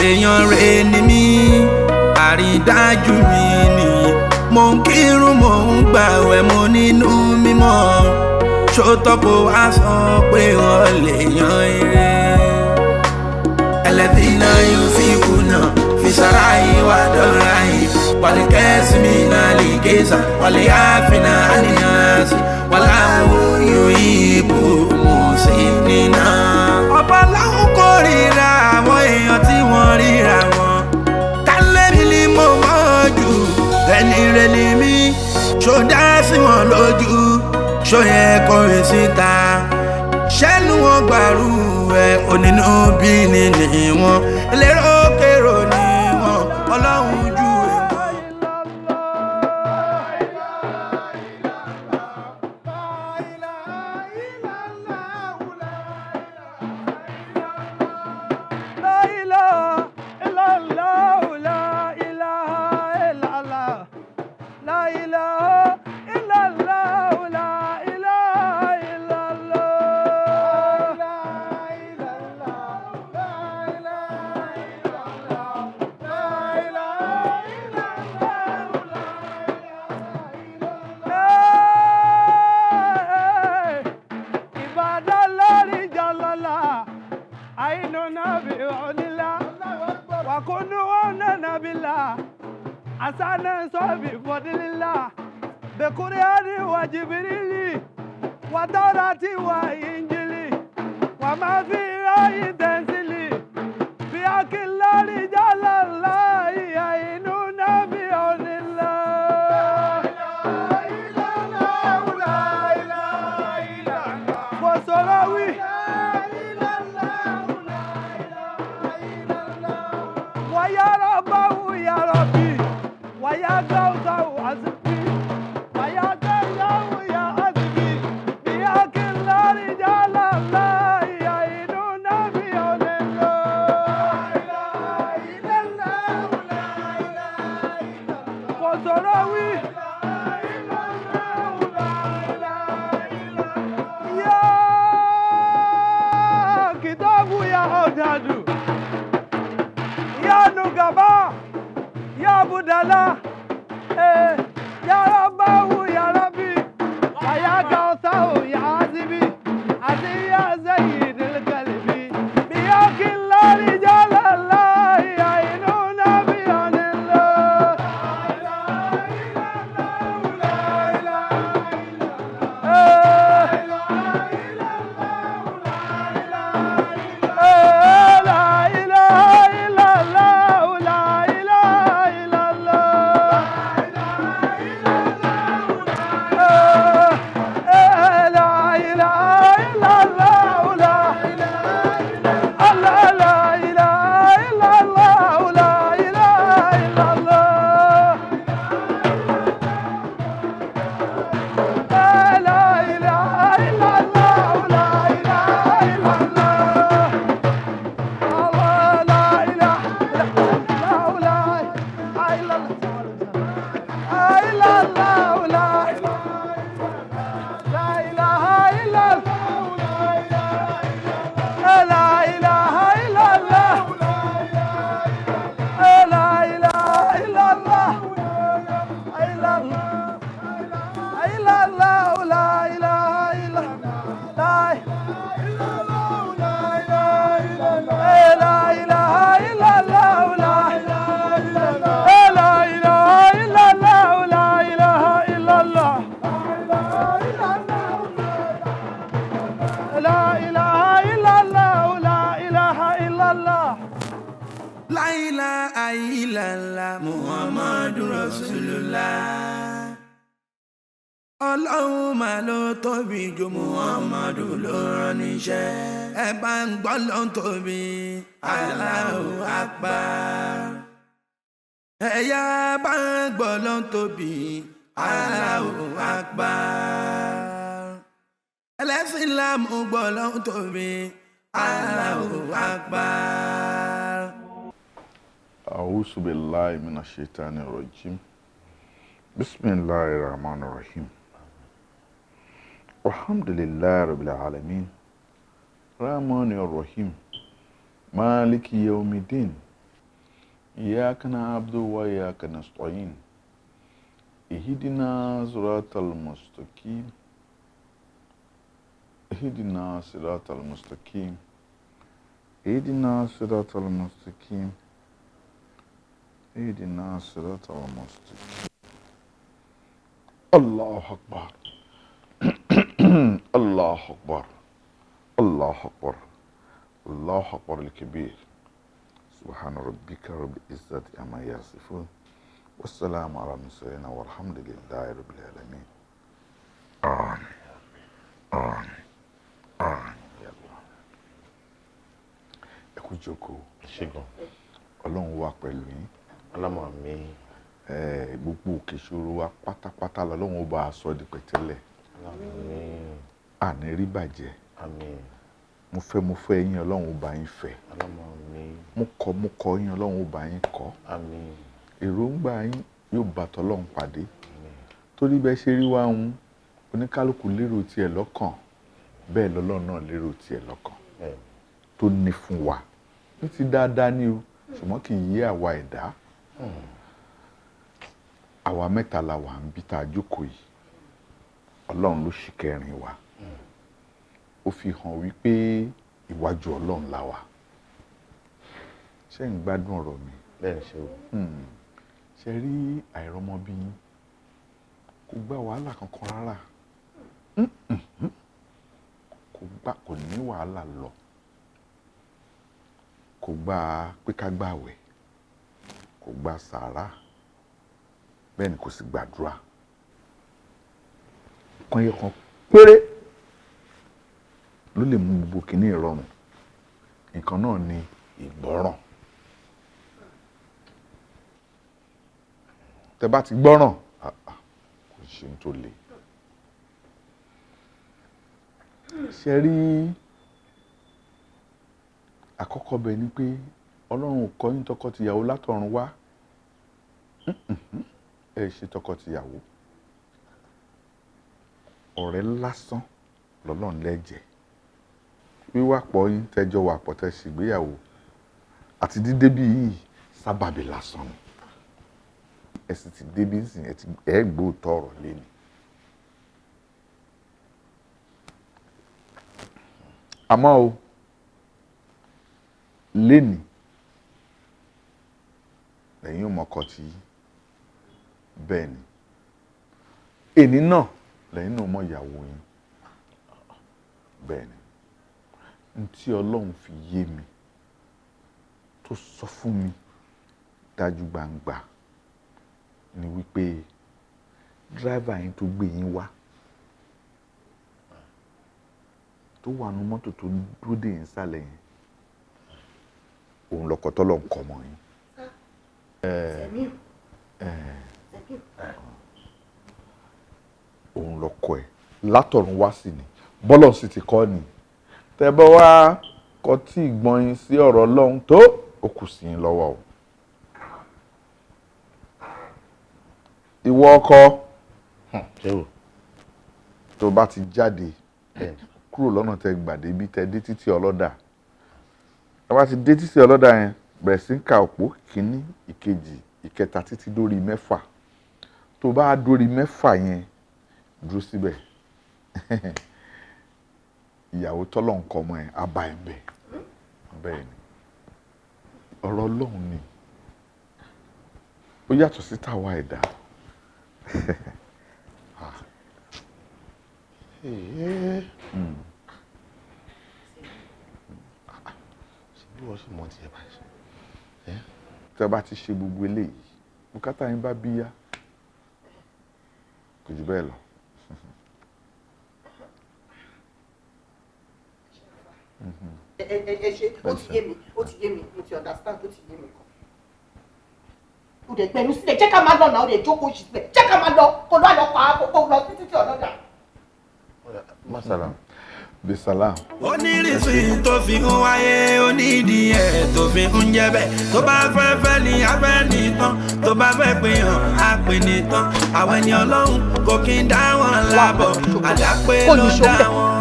Èèyàn rẹ̀ ni mí, àrídájú mi ni. Mo ń kírun, mo ń gbàwẹ̀, mo nínú mímọ́. Ṣótọ́ kó wá sọ pé wọ́n lè yan eré. Ẹlẹ́dínà yóò fi kùnà fi sàráyé wà dọ́ra yìí. Wàlẹ̀ kẹ́sì mi náà lè gẹ́sà, wàlẹ̀ àfínà àníyànsì, wàláwò yóò yíbo mọ̀ sí nínà. Ọba láwọn kórìíra àwọn èèyàn tí wọ́n ríra wọn. Kálẹ́mi ni mo mọ̀ jù, ẹni rẹ̀ ni mí. Ṣó dá sí wọn lójú, ṣó yẹ kọrin síta. Ṣẹ́nu wọn gbàrú ẹ̀, onínú bí ni ni wọn. Elérò kérò ni wọn, ọlọ́run jù ẹ̀. La ilaha illallah, la ilaha illallah. La ilaha illallah, la ilaha illallah. Hey, Ibadan lórí jalala, àìnú nàbí onílà, wàkúnú ọ̀nà nàbílà, àsánà sọ́ọ̀bì fọdílílà, bẹ̀kúrẹ́rì wà jìbìrìlì, wàtọ́rọ̀tì wà ìnjìlì, wà má fi ráyè tẹ̀sílì, bí akínlórí jalala, àìnú nàbí onílà. Kò sọ̀rọ̀ wí. ويا ربه يا ربي، ويا زوزو عزبي، ويا زوزو يا عزبي، بياك الله رجال الله يعينون بعون الله. قصراوي يا كتاب يا أودادو ya nugaba ya budala, eh, ya rabbahu ya rabbi, wa ya gawsahu ya azibi, azi ya zayyid alqalbi, biyaki la rijal allah yainuna bi anillah. Eh, la ilaha illallah, la ilaha illallah. La ilaha illallah, la Allah, la ilaha illallah, la ilaha illallah. La ilaha illallah, la ilaha illallah. الله لا إله إلا الله، لا إله إلا الله، لا لا إله إلا الله، لا إله إلا الله، لا إله إلا الله، لا إله إلا الله، لا إله إلا الله، لا لا إله إلا الله، لا إله إلا الله، لا إله إلا الله، لا إله إلا الله. La ilaha illallah Muhammadu Rasulullah. Ọlọ́run mà ló tóbi ju Muhammadu ló rán níṣẹ́. Ẹ bá ń gbọ́ ló ń tóbi, Allahu Akbar. Ẹ̀yà bá ń gbọ́ ló ń tóbi, Allahu Akbar. Ẹlẹ́sìn Ìsìlámù gbọ́ ló ń tóbi, Allahu Akbar. أعوذ بالله من الشيطان الرجيم. بسم الله الرحمن الرحيم. الحمد لله رب العالمين، الرحمن الرحيم، مالك يوم الدين. إياك نعبد وإياك نستعين اهدنا صراط المستقيم اهدنا صراط المستقيم اهدنا صراط المستقيم اهدنا صراط المستقيم الله أكبر الله أكبر الله أكبر الله أكبر الكبير سبحان ربك رب العزة عما يصفون والسلام على المرسلين والحمد لله رب العالمين. آمين آمين آمين. يلا ẹ kú jókòó. Ṣẹ́gun. Ọlọ́run wà pẹ̀lú yín. Ọlọ́mọ mi. Gbogbo òkè ìṣòro wa pátápátá lọ́lọ́run ó bá a sọ di pẹ̀tẹ́lẹ̀. Àmín. Àní rí bàjẹ́. Àmín. Mo fẹ́ mo fẹ́ yín, Ọlọ́run ó bá yín fẹ́. Ọlọ́mọ mi. Mo kọ̀ mo kọ̀ yín, Ọlọ́run ó bá yín kọ̀. Àmín. Èròǹgbà yín yóò bá tọlọ́run pàdé. Torí bẹ́ẹ̀ ṣe rí wá ń oníkálukú lérò tiẹ̀ lọ́kàn, bẹ́ẹ̀ lọ́lọ́run náà lérò tiẹ̀ lọ́kàn tó ní fún wa. Ní ti dáadáa ní o, ṣùgbọ́n kì í yé àwa ẹ̀dá. Àwa mẹ́ta la wà ń bí tá a jókòó yìí. Ọlọ́run ló ṣì kẹrin wa. Ó fi hàn wípé ìwájú Ọlọ́run la wà. Ṣé ń gbádùn ọ̀rọ̀ mi? Bẹ́ẹ̀ ni ṣe o. Ṣe rí àìrọ́mọbí yín kò gba wàhálà kankan rárá. Kò gbà, kò ní wàhálà lọ. Kò gba pé ká gbààwẹ̀, kò gba sàárà, bẹ́ẹ̀ ni kò sì gbàdúrà. Nǹkan ẹyọ kan péré ló lè mú gbogbo kìíní ìrọ̀rùn. Nǹkan náà ni ìgbọ́ràn. Tẹ́ bá ti gbọ́ràn, kò ṣe ohun tó le. Ṣe rí àkọ́kọ́ bẹ̀ ni pé Ọlọ́run ò kọ́ yín tọkọtìyàwó látọ̀run wá. Ẹ ṣe tọkọtìyàwó. Ọ̀rẹ́ lásán lọ́lọ́run lẹ́jẹ̀. Wíwàpọ̀ yín tẹ́jọ́ wàpọ̀ tẹ́ ṣègbéyàwó àti dídébí yìí sábàbí lásán ni. Ẹ sì ti débí nsìn, ẹ gbóòótọ́ ọ̀rọ̀ léni. Àmọ́ o, léni lẹ́yìn ò mọ̀kọ tí bẹ́ẹ̀ ni. Èní náà lẹ́yìn náà mọ̀ ìyàwó yín. Bẹ́ẹ̀ ni. N tí Ọlọ́run fi yé mi tó sọ fún mi dájú gbangba ni wípé dírẹ́fà yín tó gbé yín wá, tó wà nú mọ́tò tó dúró dè yín sálẹ̀ yẹn, òun lọkọ tọ́lọ̀ ń kọ́ ọmọ yín. Òun lọkọ ẹ̀ látọ̀run wá sí ni, bọ́lọ̀ sì ti kọ́ ni. Tẹ́ bá wá kọ tí ìgbọ́n yín sí ọ̀rọ̀ Ọlọ́run tó, ó kù sí yín lọ́wọ́ o. Ìwọ ọkọ, tó bá ti jáde kúrò lọ́nà tẹ́ gbà débi tẹ́ dé títí ọlọ́dà. Tẹ́ bá ti dé títí ọlọ́dà yẹn, bẹ̀rẹ̀ sí ń ka òpó kìíní, ìkejì, ìkẹta títí dórí mẹ́fà. Tó bá dórí mẹ́fà yẹn, dúró síbẹ̀. Ìyàwó tọ́lọ̀ ń kọ́ ọmọ ẹ̀ á bá ẹ bẹ̀. Bẹ́ẹ̀ ni. Ọ̀rọ̀ Ọlọ́run ni. Ó yàtọ̀ sí tàwa ẹ̀dá. Ṣé bí wọ́n sì mọ tiẹ̀ báyìí? Tẹ́ bá ti ṣe gbogbo eléyìí, bùkátà yín bá bíyá, kò jù bẹ́ẹ̀ lọ. Ẹ ṣe, ó ti yé mi, ó ti yé mi, mo ti understand, ó ti yé mi kan. O dẹ̀ gbẹnu sílẹ̀, jẹ́ ká máa lọ náà, o dẹ̀ jókòó sí sílẹ̀, jẹ́ ká máa lọ, kó lọ́ àlọ́ pa á, kó lọ títí tí ọ̀nà dà. Masalam. Bisalam. Onírìsì tó fi ń wáyé, onídìí ẹ̀ tó fi ń jẹ́ bẹ́ẹ̀. Tó bá fẹ́ fẹ́ ni a fẹ́ nìtàn, tó bá fẹ́ pè hàn á pè nìtàn. Àwọn ẹni Ọlọ́run kò kí ń dá wọn lábọ̀, àdápé ló ń dá wọn.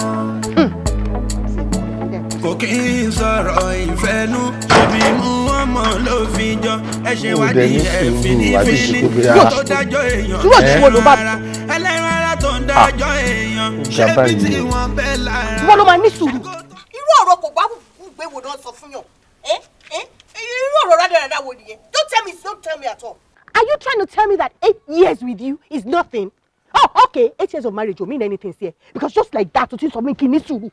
Kò kí ń sọ̀rọ̀ ìfẹ́nu, ṣèbí mú ọmọ ló fi jọ. Ẹ ṣe wádìí ẹ fínífíní kó tó dájọ́ èèyàn. Sùúrù òṣìwò ló bá ẹlẹ́ran ara tó ń dájọ́ èèyàn ṣé bí tí wọ́n bẹ́ lára. Ìwọ ló máa ní sùúrù. Irú ọ̀rọ̀ kò bá gbé wo náà sọ fún yàn. Irú ọ̀rọ̀ rádaràda wo nìyẹn? Don't tell me, don't tell me at all. Are you trying to tell me that 8 years with you is nothing? Oh, okay, 8 years of marriage don't mean anything here because just like that o ti sọ mí kí n ní sùúrù.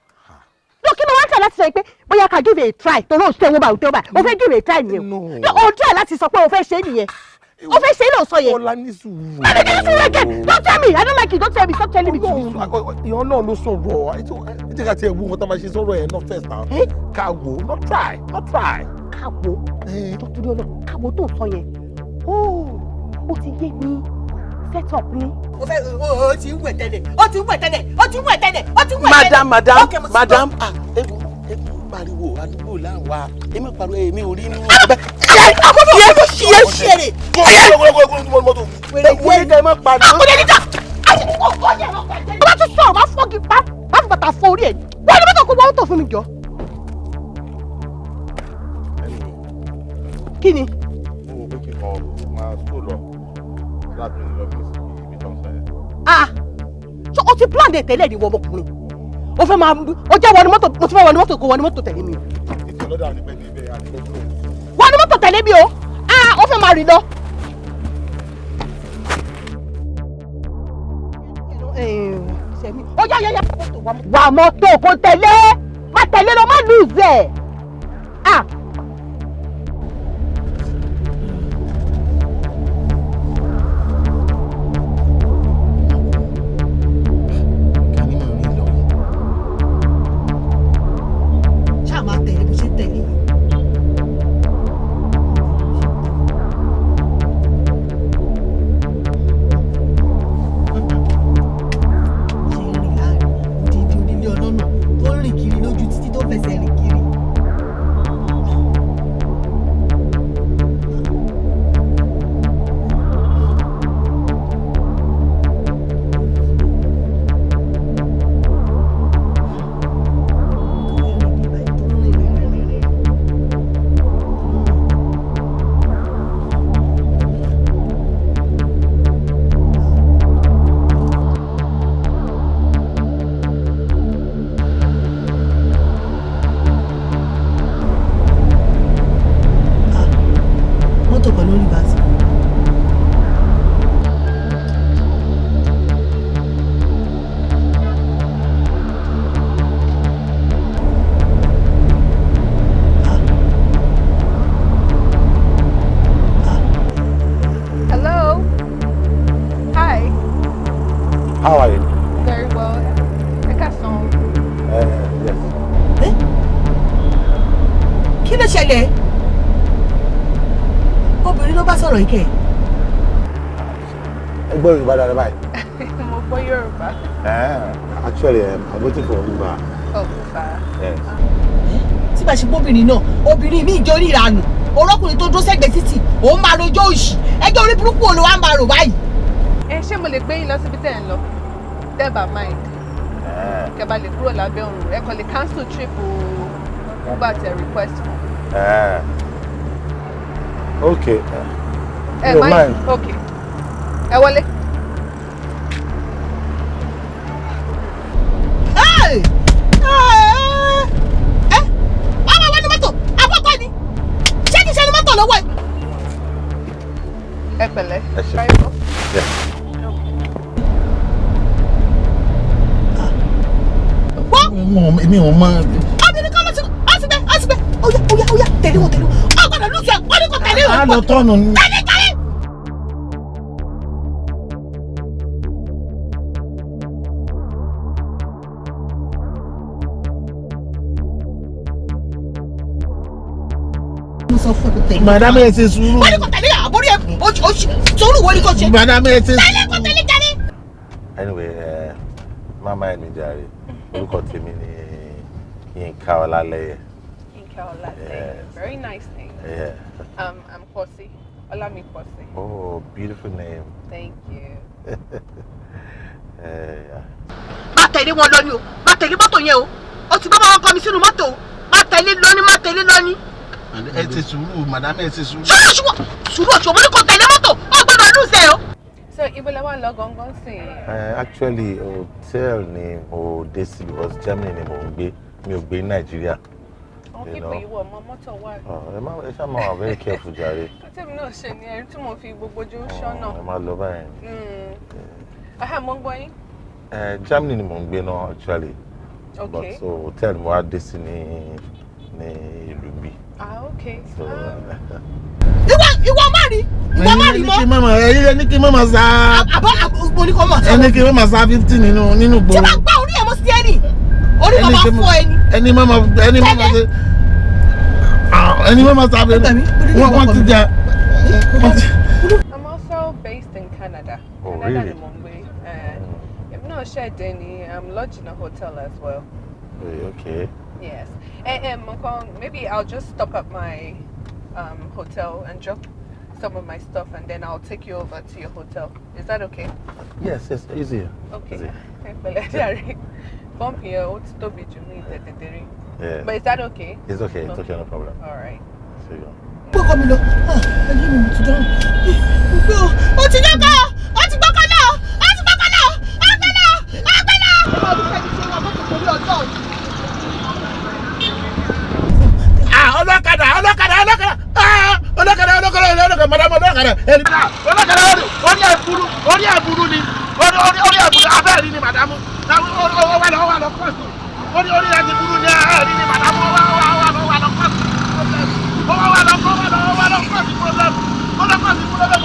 No, kí ló wá ń tẹ̀ láti sọ pé bóyá ká give it a try torí o ṣe owó báyìí tó báyìí o fẹ́ give it a try nìyẹn o. No, o try láti sọ pé o fẹ́ ṣe é nìyẹn. O fẹ́ ṣe é lọ sọ yẹn. Bọ́lá, ní sùúrù. No, no, ní sùúrù again. Don't tell me, I don't like you, don't tell me, stop telling me to ní sùúrù. Ìyẹn náà ló sọ̀rọ̀. Ẹ jẹ́ ká tiẹ̀ wo nǹkan tó máa ṣe sọ̀rọ̀ ẹ̀ náà first now. Ká wò ó, not try, not try. Káwo tó torí ọlọ káwo tó ń sọ yẹn, ó ti yé mi, set up ni. O fẹ́ o ti ń wẹ̀ tẹ́lẹ̀, o ti ń wẹ̀ tẹ́lẹ̀, o ti ń wẹ̀ tẹ́lẹ̀, o ti ń wẹ̀ tẹ́lẹ̀. Madam, madam. Okay, mo ti gbọ́. Madam, ah, ewu ewu, pariwo àdúgbò láwa, ẹ má pariwo, èmi ò rí inú. Àbúrò yẹ ṣe ṣeré. Wèrè yẹ kẹ́ ẹ má pariwo. Àkùnrin níjà tó bá tún sọ̀rọ̀, máa fọ́gi bá fi bàtà fọ orí ẹ̀. Wọ́n ní mọ́tò, kó wọ́n tó fún mi jọ. Kí ni? Mo wò pé kí n kàn máa sọ lọ láti lọ bí ibi tó ń sọ yẹn. Ah, so o ti plan de tẹ́lẹ̀ ní wọ́n ọmọkùnrin o fẹ́ máa o jẹ́ wọnú mọ́tò, mo ti fẹ́ wọnú mọ́tò, kó wọnú mọ́tò tẹ̀lé mi o. Títí ọlọ́dà ní pẹ́ẹ́lí ibẹ̀ àti pẹ́ẹ́lí. Wọnú mọ́tò tẹ̀lé mi o. Ah, o fẹ́ máa rìn lọ. Ó yá yá yá, wà mọ́tò kó tẹ̀lé, má tẹ̀lé lọ, má lùzẹ̀ ẹ̀. Ah. Ṣáà máa tẹ̀lé bó ṣe ń tẹ̀lé yìí. Ṣe ń rìn láàrin odidi onílé ọlọ́nà tó ń rìn kiri lójú títí tó fẹsẹ̀ rìn kiri. Mọ́tò kan ló ń bá sí. Hello. Hi. How are you? Very well. Ẹ káàsán. Yes. Kí ló ṣẹlẹ̀? Obìnrin ló bá sọ̀rọ̀ yìí kẹ̀. Ẹ gbọ́ Yorùbá dáadáa báyìí. Mo gbọ́ Yorùbá. Actually, I'm waiting for Uber. Oh, Uber. Yes. Tí bá ṣe gbóbìnrin náà, obìnrin mi ìjọ oríranù orókùnrin tó dúró sẹ́gbẹ̀ẹ́ títì, òun máa rojọ́ òṣì, ẹjọ́ orí burúkú wo ló wá ń máa rò báyìí. Ẹ ṣé, mo lè gbé yín lọ síbi tẹ́ ẹ̀ ń lọ? Tẹ́ bá mind. Kẹ́ bá lè kúrò lábẹ́ òrùn. Ẹ kàn lè cancel trip Uber tẹ request fún. Okay. Ẹ Mi ò mind. Okay. Ẹ wọlé. Ẹ ẹ ọmọ wọn ní mọ́tò àbọ̀kọ́ ni, ṣé kìí ṣe ní mọ́tò lọ́wọ́ ẹ̀. Ẹ pẹ̀lẹ́. Ẹ ṣé. Bye bye. Yeah. Wọ́n Èmi ò mọ. Obìnrin kan ló ti ó ti gbẹ, ó ti gbẹ. Ó yá, ó yá, ó yá, tẹ̀lé wọn, tẹ̀lé wọn, ó gbọ́dọ̀ lùsẹ̀ wọ́n ní kò tẹ̀lé wọn. A lọ tọ́nu ni. Tẹ̀lé, tẹ̀lé. Mo sọ fún ẹ kò tẹ̀lé. Madam, ẹ ṣe sùúrù. Wọ́n ní kò tẹ̀lé, àbórí ẹ̀ sùúrù wo ni kò ṣe. Madam, ẹ ṣe Tẹ̀lé, kò tẹ̀lé, tẹ̀lé. Anyway, má mind mi jàre. Orúkọ tèmi ni Yínká Ọlálẹ́yẹ. Yinka Olaleye. Yes. Very nice name. Yeah. I'm Kosi. Olami Kosi. Oh, beautiful name. Thank you. Yeah. Má tẹ̀lé wọn lọ ni o, má tẹ̀lé mọ́tò yẹn o, o ti bá wọn kọ́ mi sínú mọ́tò o, má tẹ̀lé lọ ni, má tẹ̀lé lọ ni. Ẹ ti sùúrù, madam, ẹ ti sùúrù. Ṣùgbọ́n sùúrù ọ̀ṣọ́, mo ní kò tẹ̀lé mọ́tò, ó gbọ́dọ̀ lùsẹ̀ o. So ibo lẹ wá lọ gangan sí i? Actually, hotel ni mo dé sí because Germany ni mo ń gbé, mi ò gbé ní Nàìjíríà. Àwọn You pípọ̀ know. ìwọ ọmọ mọ́tò wà. Oh, ẹ má, ẹ ṣáà máa wà very careful jàre. Tèmi náà ṣe ni ẹni tí mo fi gbogbo ojú ṣọ́nà. Ẹ má lọ báyìí. Aha, mo ń gbọ́ yín. Germany ni mo ń gbé náà actually. Okay. But so hotel mo wá dé sí ní ìlú bí. Ah, okay. So Ìwọ má rí, ìwọ má rí Ẹni mọ́. kí mọ̀mọ́, ẹni kí mọ̀mọ́ sá. Àbọ̀ mo ní kò mọ̀. Ẹni kí mọ̀mọ́ sá 50 nínú Tí gbòòrò. wọ́n gbá orí ẹ̀ mọ́ sí ẹni, orí kan máa fọ́ ẹni. Ẹni mọ̀mọ́, ẹni mọ̀mọ́ ṣe. Ẹni mọ̀mọ́ sá wọ́n ti jẹ. Wọ́n ti. I'm also based in Canada. Oh, Canada really? ni mo ń gbé. Èmi náà ṣẹ̀ dé ni, I'm lodged in a hotel as well. Okay. Yes. And maybe I'll just stop at my hotel and drop some of my stuff and then I'll take you over to your hotel. Is that okay? Yes, easy. Okay. Easy. Pẹ̀lẹ́ jàre. Bump here, ó ti tóbi jù mí tètè rí. Yeah. But is that okay? It's okay, it's okay, no problem. All right. See you. Gbọ́kọ̀ mi lọ, ayé mi, mo ti dáhùn. Ó ti dọ́kọ̀, ó ti gbọ́kọ̀ lọ, ó ti gbọ́kọ̀ lọ, ó gbẹ́ lọ, ó gbẹ́ lọ. Ẹ máa dúpẹ́ ní ṣé wọn mọ́tò torí ọjọ́ òní. Ah, ọlọ́kadà, ọlọ́kadà, ọlọ́kadà, ah, ọlọ́kadà, ọlọ́kadà, ọlọ́kadà, madam, ọlọ́kadà, ẹni. Ọlọ́kadà, orí ẹ̀bùrú, orí ẹ̀bùrú ni, orí ẹ̀bùrú, abẹ́ẹ̀rí ni màdàmú, ó wà lọ, ó wà lọ kọ́ọ̀sì, orí ẹ̀ ti burú ni, ẹ̀rí ni màdàmú, ó wà ó wà lọ, ó wà lọ kọ́ọ̀sì, ó wà lọ, ó wà lọ, ó wà lọ kọ́ọ̀sì problem, ó lọ kọ́ọ̀sì problem,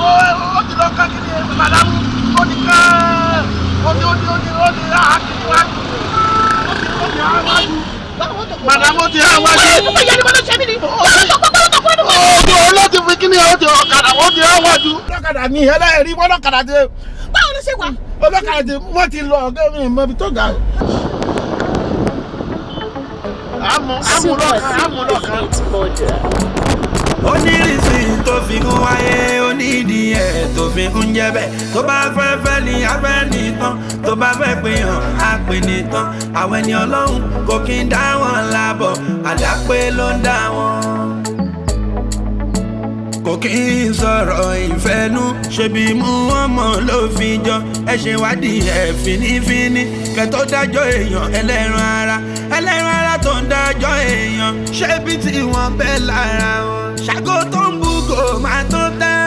ó ti lọ ká kiri màdàmú, ó ti ká, ó ti ó ti ó ti ó ti á kiri wá, ó ti á wájú. Màdàmú ti á wájú. Ọ̀dọ̀ láti fi kíní ọ̀ ti ọ̀kadà, ó ti á wájú. Ọlọ́kadà ni ẹlẹ́rìí, ọlọ́kadà ti. Báwo ló ṣe wà? Ọlọ́kadà ti, wọ́n ti lọ ọ̀gá mi mọ ibi tó ga. Àmú àmú lọ́kàn, àmú lọ́kàn. Onírìsì tó fi ń wáyé, onídìí ẹ̀ tó fi ń jẹ́ bẹ́ẹ̀. Tó bá fẹ́ fẹ́ ni afẹ́ nìtàn, tó bá fẹ́ pè hàn á pè nìtàn. Àwọn ẹni ọlọ́run kò kí ń dá wọn lábọ̀, àdápé ló ń dá wọn. Kò kí ń sọ̀rọ̀ ìfẹ́nu, ṣebí mú ọmọ ló fi jọ. Ẹ ṣe wádìí ẹ̀ fínífíní kẹ́ tó dájọ́ èèyàn. Ẹlẹ́ran ara, ẹlẹ́ran ara tó ń dájọ́ èèyàn, ṣebí tí wọ́n bẹ́ lára wọn. Ṣàgó tó ń bugò máa tó tẹ́,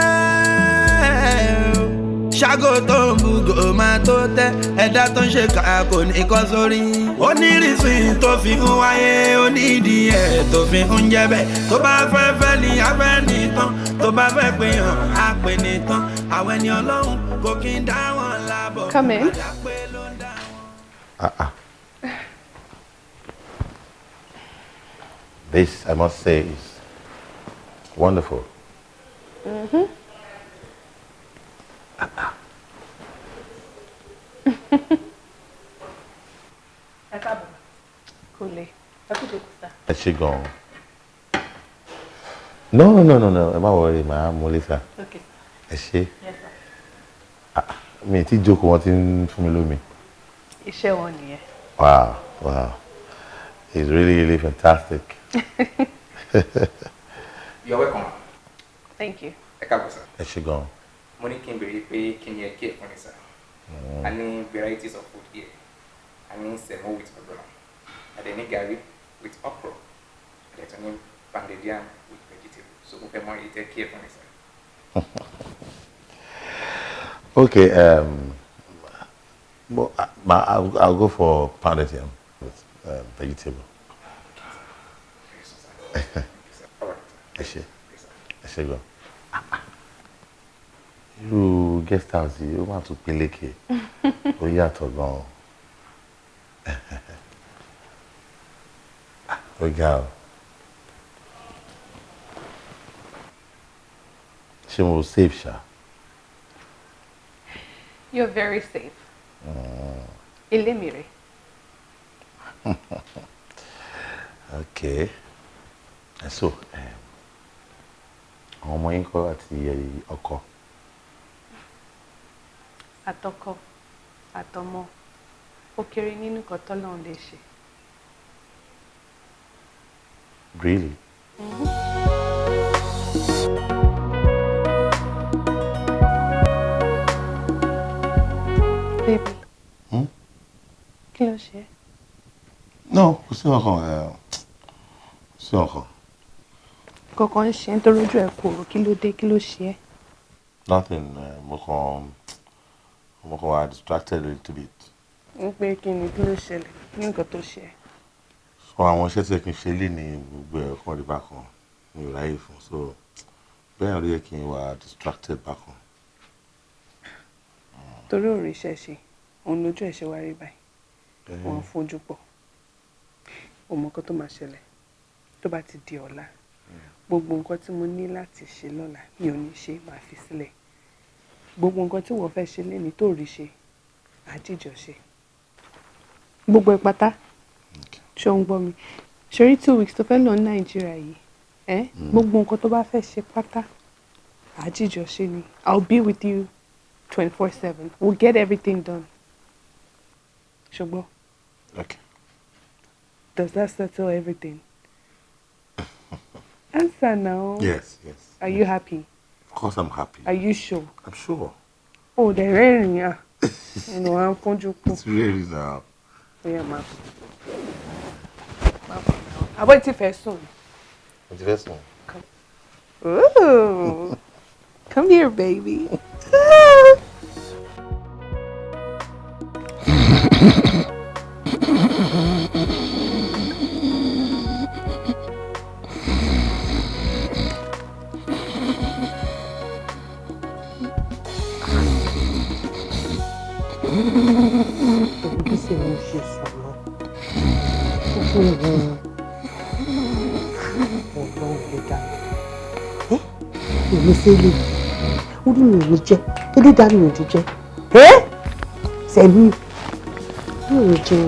ṣàgó tó ń bugò máa tó tẹ́. Ẹ̀dá tó ń ṣe kà kò ní kọ́ sórí. Onírìsì tó fi ń wáyé, onídìí ẹ̀ tó fi ń jẹ́ bẹ́ẹ̀. Tó bá fẹ́ fẹ́ ni afẹ́ nìtàn, tó bá fẹ́ pè hàn á pè nìtàn. Àwọn ẹni ọlọ́run kò kí ń dá wọn lábọ̀. Come in. Àdápé ló ń dá wọn. Ah, ah. This, I must say, is wonderful. Ah, ah. Ẹ káàbọ̀. Kò le. Ẹ kú jókòó sá. Ẹ ṣé gan-an. No, no, no, no, ẹ má worry, màá mú later. Okay. Ẹ ṣé. Yes, sir. Ah, mi tí jókòó, wọn ti ń fún mi lómi. Iṣẹ́ wọn nìyẹn. Wow. It's really, really fantastic. You're welcome. Thank you. Ẹ káàbọ̀ sir. Ẹ ṣé gan-an. Mo ní kí n béèrè pé kí ni ẹ kí ẹ fún mi sir. A ní varieties of food here. A ní semo with ogbono. A dẹ̀ ní garri with okra. A dẹ̀ tún ní pounded yam with vegetable. So mo fẹ́ mọ èyí tẹ́ kí ẹ fún mi sir. Okay, well, I'll go for pounded yam with vegetable. All right. Ẹ ṣé. Ẹ ṣé gan. Irú guest house yìí, ó máa tún peléke. Ó yàtọ̀ gan-an. Ó ga o. Ṣé mo safe ṣá? You're very safe. Ilé mi rè. Okay. And so, àwọn ọmọ yín kọ́ àti ọkọ? Àtọkọ, àtọmọ, ó kéré nínú nǹkan tọ́lọ́run lè ṣe. Really? Mm-hmm. Sí ọkàn ẹ, sí ọkàn. Kọ̀ọ̀kan ń ṣe nítorí ojú ẹ̀ kòrò, kí ló dé, kí ló ṣe ẹ́? Nothing. Mo kàn wá distracted a little bit. Ń pé kí ni, kí ló ṣẹlẹ̀, ní nǹkan tó ṣe ẹ́? So àwọn iṣẹ́ tí ẹ kì í ṣe lé ní gbogbo ẹ̀ kàn rí bákan, mi ò ráyè fún, so bẹ́ẹ̀ ló yẹ kí n wá distracted bákan. Torí ò rí iṣẹ́ ṣe, òun lójú ẹ̀ ṣe wá rí báyìí. Wọ́n fojú pọ̀. O mọ nǹkan tó máa ṣẹlẹ̀ tó bá ti di ọ̀la. Gbogbo nǹkan tí mo ní láti ṣe lọ́la mi ò ní ṣe, màá fi sílẹ̀. Gbogbo nǹkan tí wọ́n fẹ́ ṣe léni tó rí ṣe, àjíjọ ṣe. Gbogbo ẹ̀ pátá. Ṣé o ń gbọ́ mi? Ṣorí 2 weeks tó fẹ́ lọ ní Nàìjíríà yìí, ẹ́ gbogbo nǹkan tó bá fẹ́ ṣe pátá, àjíjọ ṣe ni. I'll be with you 24/7. We'll get everything done. Ṣùgbọ́n. Okay. Does that settle everything? Answer now. Yes. Are you happy? Of course I'm happy. Are you sure? I'm sure. Oh, the rẹ́rìn ah. Ọ̀nà à ń fọ́njú pọ̀. It's really now. Ó yá, máa bọ̀. Máa bọ̀ náà. Àbọ̀ tí fẹ́ sùn. Mo ti fẹ́ sùn. Ooh. Come here, baby. Pẹ̀lú bí sèmi ṣe sùn lọ, ó tún wù ú. Ọlọ́run lè dá mi. Èmi sẹ́lẹ̀ orí mi ò ní jẹ́, ẹlẹ́dàá mi ò ní jẹ́. Sẹ́mi mi ò ní jẹ́.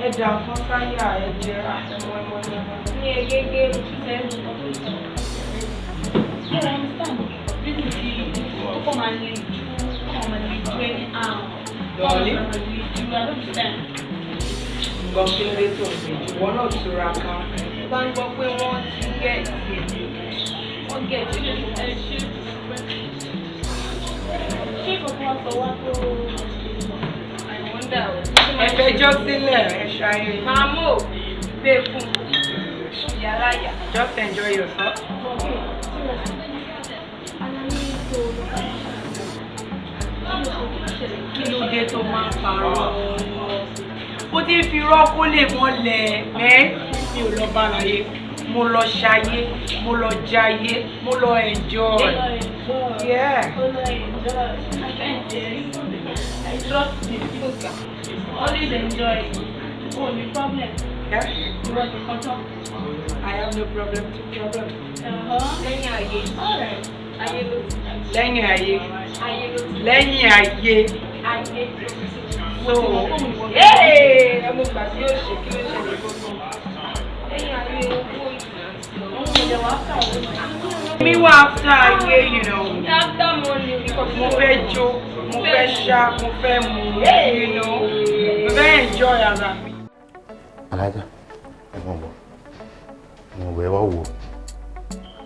Ẹ̀dà kan sáyà ẹ̀jẹ̀ àtẹ̀mọ́ ẹ̀mọ́ ní egége òṣìṣẹ́. I understand. Reason tí ó kọ́ máa le jù, kọ́ máa le jù anyhow. Dọ̀lí. Kọ́ máa le jù, I don't understand. Gbọ́n kí ló dé tó ń gbèjú wọ́n náà túra ká. Tó bá ń gbọ́ pé wọ́n ti gẹ̀ẹ́tì, Wọ́n gẹ̀ẹ́tì ẹ ṣe. Ṣé kòkó wá sọ wá tó? I wonder o. Ẹ fẹjọ́ sílẹ̀, ẹ ṣayé. Màmú ò gbé fún yàrá yà. Just enjoy yourself. Kí ló dé tó máa ń parọ́? Ó ti ń fi rọ́ọ̀kó lè mọ́lẹ̀ ẹ́. Mi ò lọ bálayé, mo lọ ṣayé, mo lọ jayé, mo lọ enjoy. Yeah. I trust you. Always enjoy. Oh, no problem. Yeah. You want to control? I have no problem to problem. Lẹ́yìn ayé. All right. Ayé ló ti. Lẹ́yìn ayé. Ayé ló ti. Lẹ́yìn ayé. Ayé ló ti. So, hey, ẹ mo gbà tí yóò ṣe kí ló ṣẹlẹ̀ gbogbo. Lẹ́yìn ayé owó ìgbà. Òun ò lè wá fà owó. Mi wá after ayé. After money. Mo fẹ́ jó, mo fẹ́ ṣá, mo fẹ́ mu. Mo fẹ́ enjoy ara mi. Alájà, ẹ mọ̀ bọ̀, ẹ mọ̀ bọ̀, ẹ wá wò,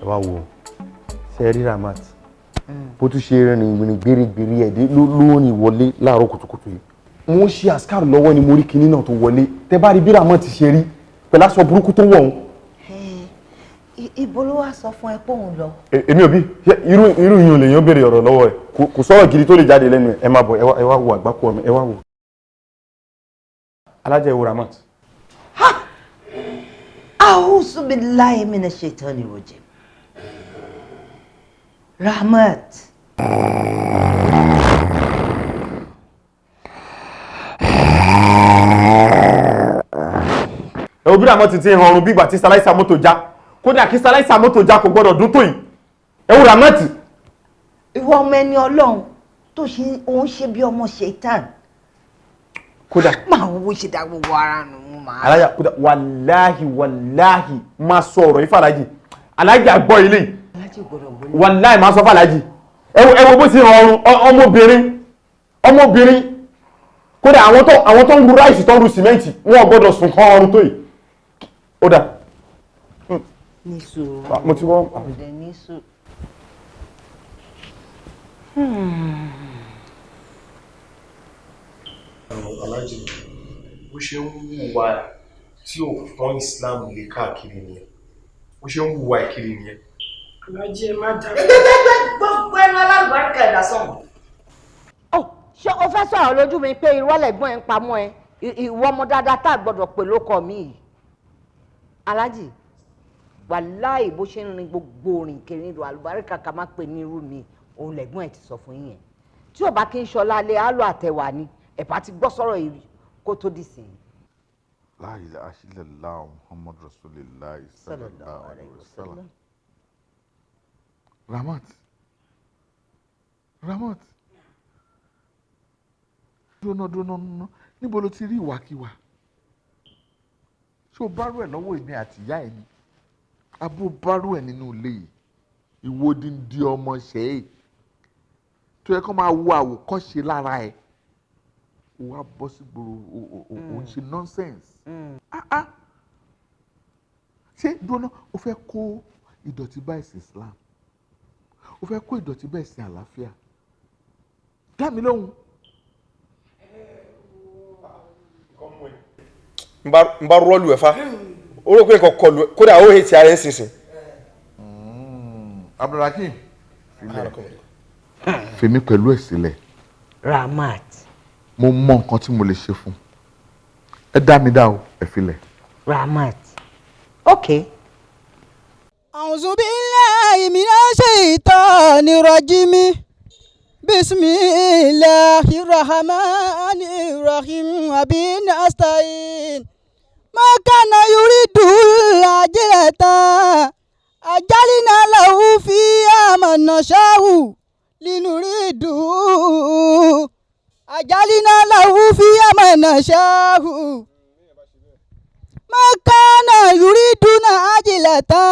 ẹ wá wò. Ṣe ẹ rí Ramat bó tún ṣe rìnrìn rìn gbèrègbèrè ẹ̀ dé ló rìn wọlé láàárọ̀ kùtùkùtù yìí? Mo ń ṣe àṣkárù lọ́wọ́ ni mo rí kinní náà tó wọlé. Tẹ bá rí bí Ramat ti ṣe rí pẹ̀lú aṣọ burúkú tó wọ̀ ọ́n. Ibo ló wá sọ fún ẹ pé òun lọ? Èmi ò bí. Ṣé irú yìí ò lè yàn béèrè ọ̀rọ̀ lọ́wọ́ ẹ̀? Kò sọ̀rọ̀ gidi tó lè jáde lẹ́nu ẹ̀. Ẹ máa bọ̀, ẹ wá wo àgbákò ọmọ, ẹ wá wo. Alájà, ẹ wo Ramat. A'udhu billahi minash shaitani rajim. Rahmat. Ẹ wo bí Ramat ti ń hanrun bí ìgbà tí silencer mọ́tò já. Kódà kí silencer mọ́tò já kò gbọ́dọ̀ dún tó yìí. Ẹ wo Ramat. Ìwọ ọmọ ẹni Ọlọ́run tó ṣe òun ṣe bí ọmọ ṣaitan. Kódà. Máa wo bó ṣe dá gbogbo ara nù mú màá. Alájà, kódà wàláhì wàláhì, máa sọ ọ̀rọ̀ yìí fàlájì. Alájà gbọ́ ilé yìí. Wàláì máa sọ fún alájì. Ẹ wo bó ti rọrùn ọmọbìnrin ọmọbìnrin kódà àwọn tó ń ru ráìsì tó ń ru sìmẹ́ǹtì wọn ò gbọ́dọ̀ sùn kán ọrùn tó yìí. Ó dà. Ní sùúrù. Mo ti wọ́n. Ọ̀dẹ̀ ní sùúrù. Alájì, bó ṣe ń hùwà tí ò fọ́n Islam lè káàkiri nìyẹn, bó ṣe ń hùwà ìkiri nìyẹn. Alájí ẹ má dá. Gbogbo ẹnu alálùbáríkà ẹ̀dá sọ̀hún. Ó ṣé o fẹ́ sọ̀rọ̀ lójú mi pé irọ́ lẹ̀gbọ́n ẹ̀ ń pamọ́ ẹ, ìwọ ọmọ dáadáa tá a gbọ́dọ̀ pè lóko mi yìí. Alájì, wàláì bó ṣe ń rin gbogbo rìn kiri ìlú àlùbáríkà ká má pè ní irú mi, òun lẹ̀gbọ́n ẹ̀ ti sọ fún yín yẹn. Tí ò bá kí n ṣọlá lé àlọ́ àtẹ̀wà ni, ẹ̀bá ti gbọ́ sọ̀rọ̀ yìí kó tó dì sí. La ilaha illallah Muhammad Rasulullah sallallahu alaihi wasallam. Ramat, Ramat, dúnà dúnà dúnà, níbo ló ti rí ìwàkiwà? Ṣé o bá rú ẹ̀ lọ́wọ́ èmi àti ìyá ẹ̀ ni? Abó bá rú ẹ̀ nínú ilé yìí, ìwọ díndín ọmọ ṣe é tó yẹ kó máa wo àwòkọ́ṣe lára ẹ̀. O wá bọ́ sí gbòòrò, o ń ṣe nonsense. Ṣé dúnà, o fẹ́ kó ìdọ̀tí bá ẹ̀sìn Islam? O fẹ́ kó ìdọ̀tí bá ẹ̀sìn àlàáfíà? Dá mi lóhùn. N bá rọ́ọ̀lù ẹ̀ fa, ó rò pé nǹkan kọlù ẹ̀, kódà ó hẹ́tì ara ẹ̀ sísìn. Abdulrakeem, fèmí pẹ̀lú ẹ̀ sílẹ̀. Ramat. Mo mọ nǹkan tí mo lè ṣe fún ẹ, dá mi dá o, ẹ filẹ̀. Ramat. Okay. A'udhu billahi minash shaitani rajim. Bismillahir rahmanir rahim. Wa bihi nasta'in. Ma kana yuridu al-ajlata ajalna lahu fiha ma nasha'u linuridu. Ajalna lahu fiha ma nasha'u. Ma kana yuriduna ajlata.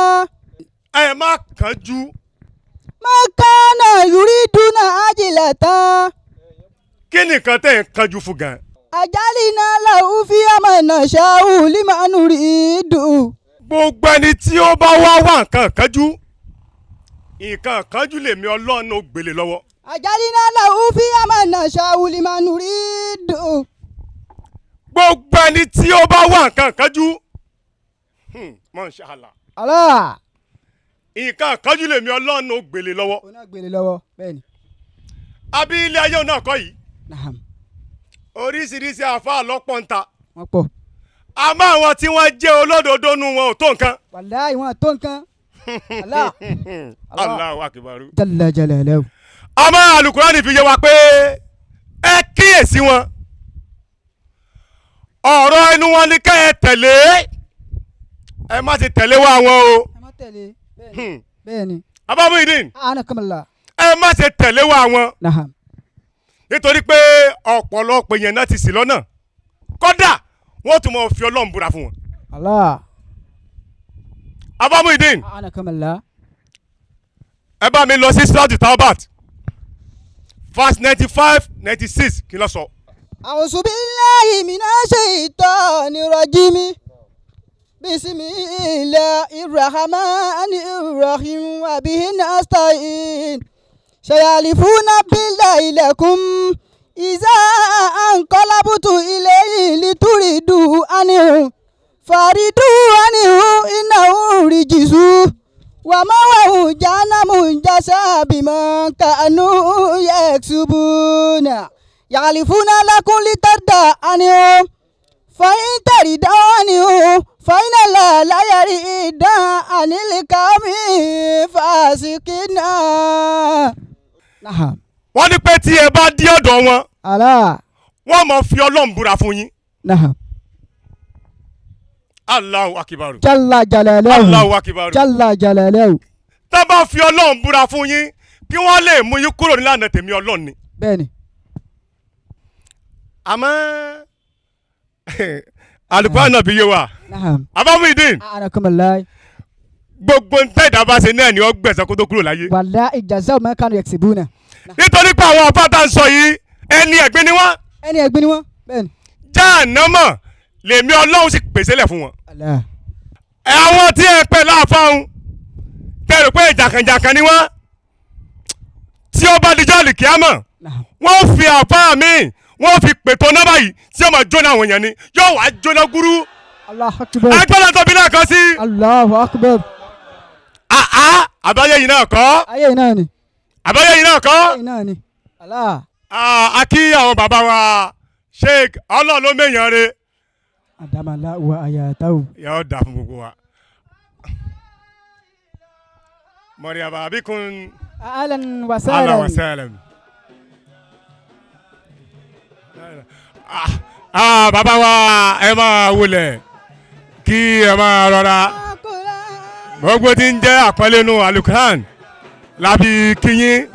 Ẹ má kánjú. Ma kana yuriduna ajlata. Kí nìkan tẹ́ ẹ̀ ń kánjú fún gan? Ajalna lahu fiha ma nasha'u liman nuridu. Gbogbo ẹni tí ó bá wá wá nǹkan kánjú, nǹkan kánjú lèmi Ọlọ́run ó gbélé lọ́wọ́. Ajalna lahu fiha ma nasha'u liman nuridu. Gbogbo ẹni tí ó bá wá nǹkan kánjú, Masha Allah. Allah. Nǹkan kánjú lèmi Ọlọ́run ó gbélé lọ́wọ́. Ó náà gbélé lọ́wọ́, bẹ́ẹ̀ ni. Àbí ilé ayé náà kọ́ yìí. Naham. Oríṣiríṣi àfáà lọ́pọ̀ ń ta. Wọ́n pọ̀. Àmọ́ àwọn tí wọ́n jẹ́ olódodo nu wọn ò tó nǹkan. Wàláhì wọn tó nǹkan. Allah. Allahu akbar. Jalla jalaluhu. Àmọ́ Àlùkùránì fi yé wa pé ẹ kíyèsí wọn. Ọ̀rọ̀ ẹnu wọn ni kẹ́ ẹ tẹ̀lé. Ẹ má ti tẹ̀lé wá wọn o. Ẹ má tẹ̀lé. Bẹ́ẹ̀ni. Abba Muhyiddin. Anakamala. Ẹ má ṣe tẹ̀lé wá wọn. Naham. Nítorí pé ọ̀pọ̀lọpọ̀ èèyàn náà ti ṣì lọ́nà. Kódà wọ́n tún máa fi Ọlọ́run búra fún wọn. Allah. Abba Muhyiddin. Anakamala. Ẹ bá mi lọ sí Suratu Taubat verse 95, 96 kí ló sọ. A'udhu billahi minash shaitani rajim. Bismillahir rahmanir rahim. Wa bihi nasta'in. Sayalifuna billahi lakum iza anqalabtu ilayhi lituridu anhu faridu anhu innahu rijsu wa ma'wahu jahannamu jazaa bima kanu yaksubuna. Yalifuna lakum litarda anhu fa in tarida anhu fa inna Allaha la yarida anil qawmi fasiqina. Naham. Wọ́n ní pé tí ẹ bá dé ọ̀dọ̀ wọn. Allah. Wọ́n máa fi Ọlọ́run búra fún yín. Naham. Allahu akibaru. Jalla jalaluhu. Allahu akibaru. Jalla jalaluhu. Tá bá fi Ọlọ́run búra fún yín kí wọ́n lè mú yín kúrò nílànà tèmi Ọlọ́run ni. Bẹ́ẹ̀ni. Àmọ́ Àlùkùránì náà bí yé wa. Naham. Abba Muhyiddin. Anakamala. Gbogbo ń tẹ̀dá bá ṣe náà ni ó gbẹ̀san kó tó kúrò láyé. Wallahi jazaa ma kanu yaksibuna. Nítorí pé àwọn afáàtà ń sọ yìí, ẹni ẹ̀gbin ni wọ́n. Ẹni ẹ̀gbin ni wọ́n, bẹ́ẹ̀ni. Jáànámọ̀ lèmi Ọlọ́run sì pèsè lẹ̀ fún wọn. Allah. Àwọn tí ẹ pè láàfáàhùn tẹ̀rù pé jàkànjàkàn ni wọ́n, tí ó bá dijọ́ àlìkíámọ̀ wọ́n fi àfáà mi wọ́n fi pètò náà báyìí tí ó máa jóná àwọn èèyàn ni yóò wá jóná gúrú. Allahu akbar. Agbára tóbi náà kan sí. Allahu akbar. Àá àbáyé yìí náà kọ́. Ayé yìí náà ni. Àbáyé yìí náà kọ́. Ayé yìí náà ni. Allah. A kí àwọn bàbá wa Sheikh Ọlọ́run ló mèèyàn re. Adamala wa ayatahu. Yóò dà fún gbogbo wa. Mọ̀rìyàbá bíkun. Ahlan wa sahlan. Ahlan wa sahlan. Bàbá wa ẹ máa wulẹ̀ kí ẹ máa rọra. Gbogbo tí ń jẹ́ àpọ́nlé nu alukuran lábí kíyín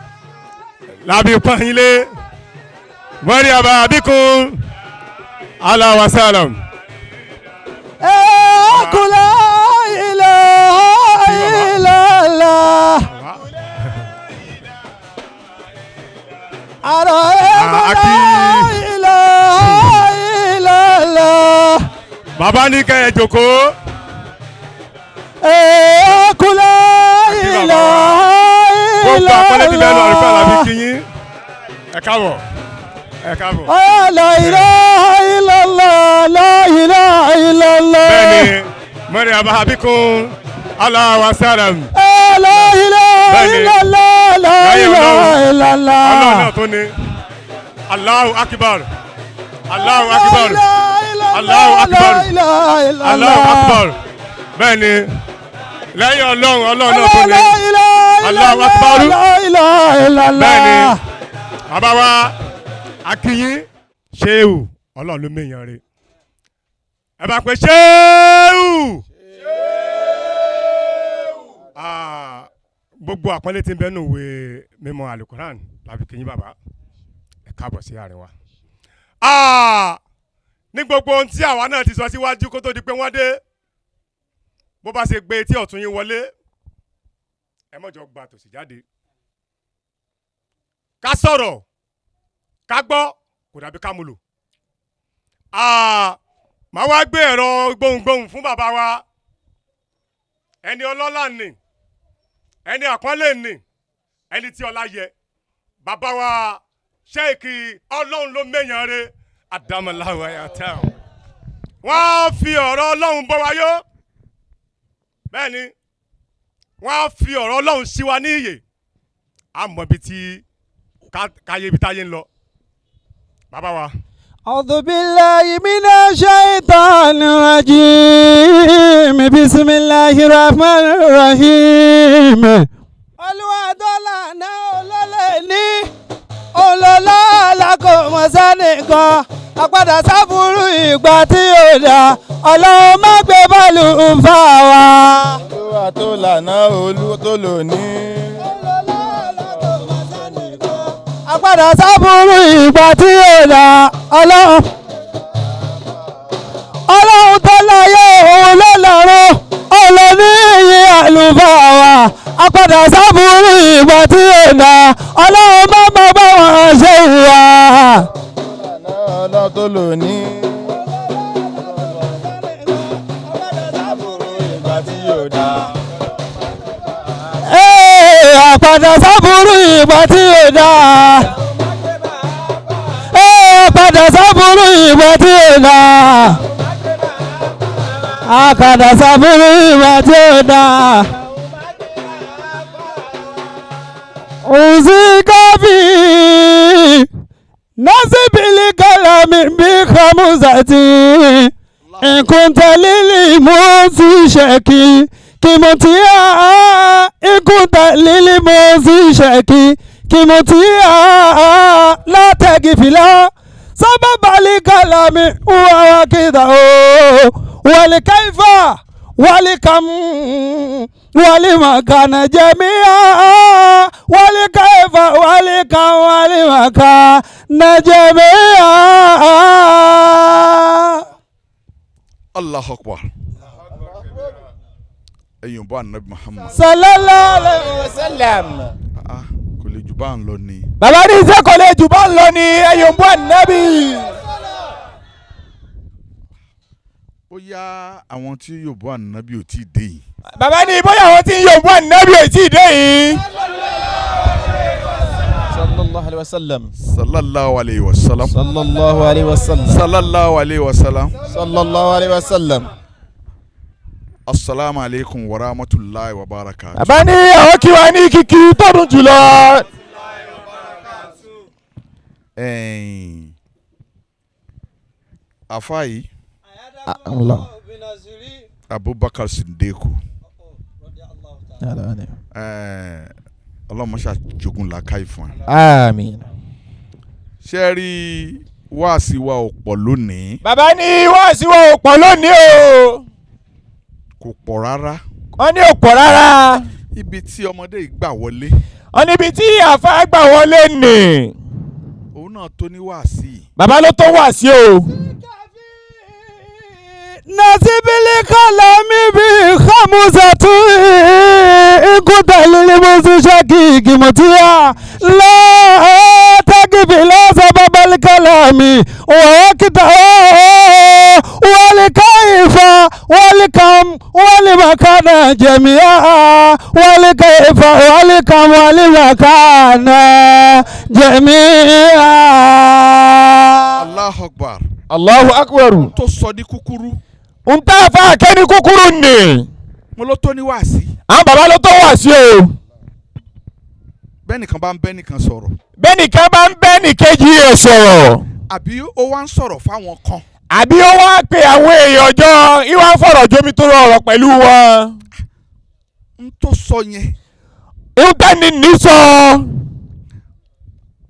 lábí pọ́nyínlé. Mọ̀rìyàbá bíkun. Ahlan wa sahlan. Kula ilaha illallah. Ara ilaha illallah. Bàbá ní kẹ́ ẹ jókòó. Kula ilaha illallah. Gbogbo àpọ́nlé ti bẹ́ẹ̀ lọ àlùfáà làbí kíyín. Ẹ káàbọ̀. Ẹ káàbọ̀. La ilaha illallah, la ilaha illallah. Bẹ́ẹ̀ni, mọ̀rìyàbá bíkun, ahlan wa sahlan. La ilaha illallah, la ilaha illallah. Ọlọ́run náà tó ní. Allahu akbar. Allahu akbar. Allahu akbar. Allahu akbar. Bẹ́ẹ̀ni, lẹ́yìn Ọlọ́run, Ọlọ́run náà tó ní. Allahu akbar. Bẹ́ẹ̀ni, bàbá wa akínyín ṣéwù Ọlọ́run ló mèèyàn rè. Ẹ bá pè ṣéwù. Gbogbo àpọ́nlé tí ń bẹ nínú ìwé mímọ́ alukoran làbí kìyìn bàbá ẹ káàbọ̀ sí àárín wa. Ní gbogbo ohun tí àwa náà ti sọ síwájú kó tó di pé wọ́n dé, bó bá ṣe gbé etí ọ̀tún yín wọlé ẹ mọ̀jọ gba tòsí jáde. Ká sọ̀rọ̀ ká gbọ́ kò dàbí ká mú lò. Màá wá gbé ẹ̀rọ gbohùngbohùn fún bàbá wa, ẹni ọlọ́lá ni, ẹni àpọ́nlé ni, ẹni tí ọlá yẹ, bàbá wa Sheikh Ọlọ́run ló mẹ́yàn re Adamalawo ayata. Wọ́n fi ọ̀rọ̀ Ọlọ́run bọ́ wa yó, bẹ́ẹ̀ ni wọ́n fi ọ̀rọ̀ Ọlọ́run sí wa ní ìyè, a mọ̀ ibi tí káyé ibi táyé ń lọ. Bàbá wa. أعوذ بالله من الشيطان الرجيم بسم الله الرحمن الرحيم. Olúwa tó lànà olólè ní olólà alákòómọ sẹ́nìkan àpadà sábúrú ìgbà tí ó dá Ọlọ́run má gbé bọ́ọ̀lù ń fà wá. Olúwa tó lànà olú tó lò ní. Àpadà sábúrú ìgbà tí ó dá Ọlọ́run. Ọlọ́run tó láyé òun ló lọ́run olóní ìyìn àlùfáà wa. Àpadà sábúrú ìgbà tí ó dá Ọlọ́run má má bá wọn ṣe ìwà. Ọlọ́run tó lò ní. Àpadà sábúrú ìgbà tí ó dá. Àpadà sábúrú ìgbà tí ó dá. Àpadà sábúrú ìgbà tí ó dá. Òsì káfí násìbìlì kàlámì bí kàmúzàtì ìkúntàlílì mú sí ṣẹ́kì kìmùtìyà ìkúntàlílì mú sí ṣẹ́kì kìmùtìyà látẹ̀gìfìlà sábàbàlì kàlámì wàwákìdà o wàlíkàìfà wàlíkàm wàlímàkànà jẹ̀míà wàlíkàìfà wàlíkàm wàlímàkànà jẹ̀míà. Allahu Akbar. Ẹ̀yin bọ́ Ànábì Muhammad. Sallallahu alayhi wa sallam. Kò lè jù bá ń lọ ni. Bàbá ní iṣẹ́ kò lè jù bá ń lọ ni ẹ̀yin bọ́ Ànábì. Bóyá àwọn tí yóò bọ́ Ànábì ò tí ì dé yìí. Bàbá ní bóyá àwọn tí yóò bọ́ Ànábì ò tí ì dé yìí. Sallallahu alayhi wa sallam. Sallallahu alayhi wa sallam. Sallallahu alayhi wa sallam. Sallallahu alayhi wa sallam. Sallallahu alayhi wa sallam. Asalaamu aleykum wa rahmatulahi wa barakatuh. Bàbá ní àwọn kí wa ní kíkí tọdún jùlọ. Afa yìí. Abubakar Sindeku. Ọlọ́run ṣe jogun làákàyè fún ẹ. Àmín. Ṣé rí wáàsí wa ò pọ̀ lónìí. Bàbá ní wáàsí wa ò pọ̀ lónìí o. Kò pọ̀ rárá. Wọ́n ní ò pọ̀ rárá. Ibi tí ọmọdé yìí gbà wọlé. Wọ́n níbi tí àfa gbà wọlé nì. Òun náà tó ní wáàsí. Bàbá ló tó wáàsí o. Nasibili kalami bi khamusatu ikuta lilimusu shakiki mutia la takifi la sababal kalami wa wakita walikaifa walikam walimakana jamia walikaifa walikam walimakana jamia. Allahu Akbar. Allahu Akbar. Tó sọ ní kúkúrú. N tá a fa kẹ́ni kúkúrú ni. Mo ló tó ní wáàsí. Àwọn bàbá ló tó wáàsí o. Bẹ́nìkan bá ń bẹ́nìkan sọ̀rọ̀. Bẹ́nìkan bá ń bẹ́nìkejì rẹ̀ sọ̀rọ̀. Àbí ó wá ń sọ̀rọ̀ fáwọn kan. Àbí ó wá pe àwọn èèyàn jọ ìwà ń fọ̀rọ̀ jomi tó rọrọ̀ pẹ̀lú wọn. N tó sọ yẹn. N tẹ́ni ní sọ.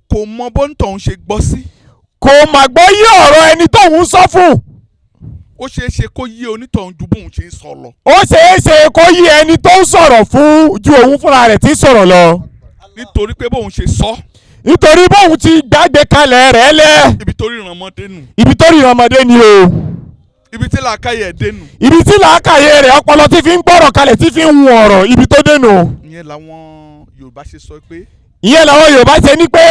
Kò mọ bó ń tọ̀hún ṣe gbọ́ sí. Kò mà gbọ́ yí ọ̀rọ̀ ẹni tóun sọ fún. Ó ṣeé ṣe kó yé onítọ̀hún ju bóun ṣe ń sọ lọ. Ó ṣeé ṣe kó yé ẹni tó ń sọ̀rọ̀ fún ju òun fúnra rẹ̀ tí ń sọ̀rọ̀ lọ. Nítorí pé bóun ṣe sọ. Nítorí bóun ti gbàgbé kalẹ̀ rẹ̀ lẹ̀. Ibi tó ríran ọmọdé nù. Ibi tó ríran ọmọdé ni o. Ibi tí làákàyè ẹ̀ dé nù. Ibi tí làákàyè rẹ̀ ọpọlọ tí fi ń gbọ́rọ̀ kalẹ̀ tí fi ń hun ọ̀rọ̀ ibi tó dé nù. Ìyẹn làwọn Yorùbá ṣe sọ pé. Ìyẹn làwọn Yorùbá ṣe ní pé.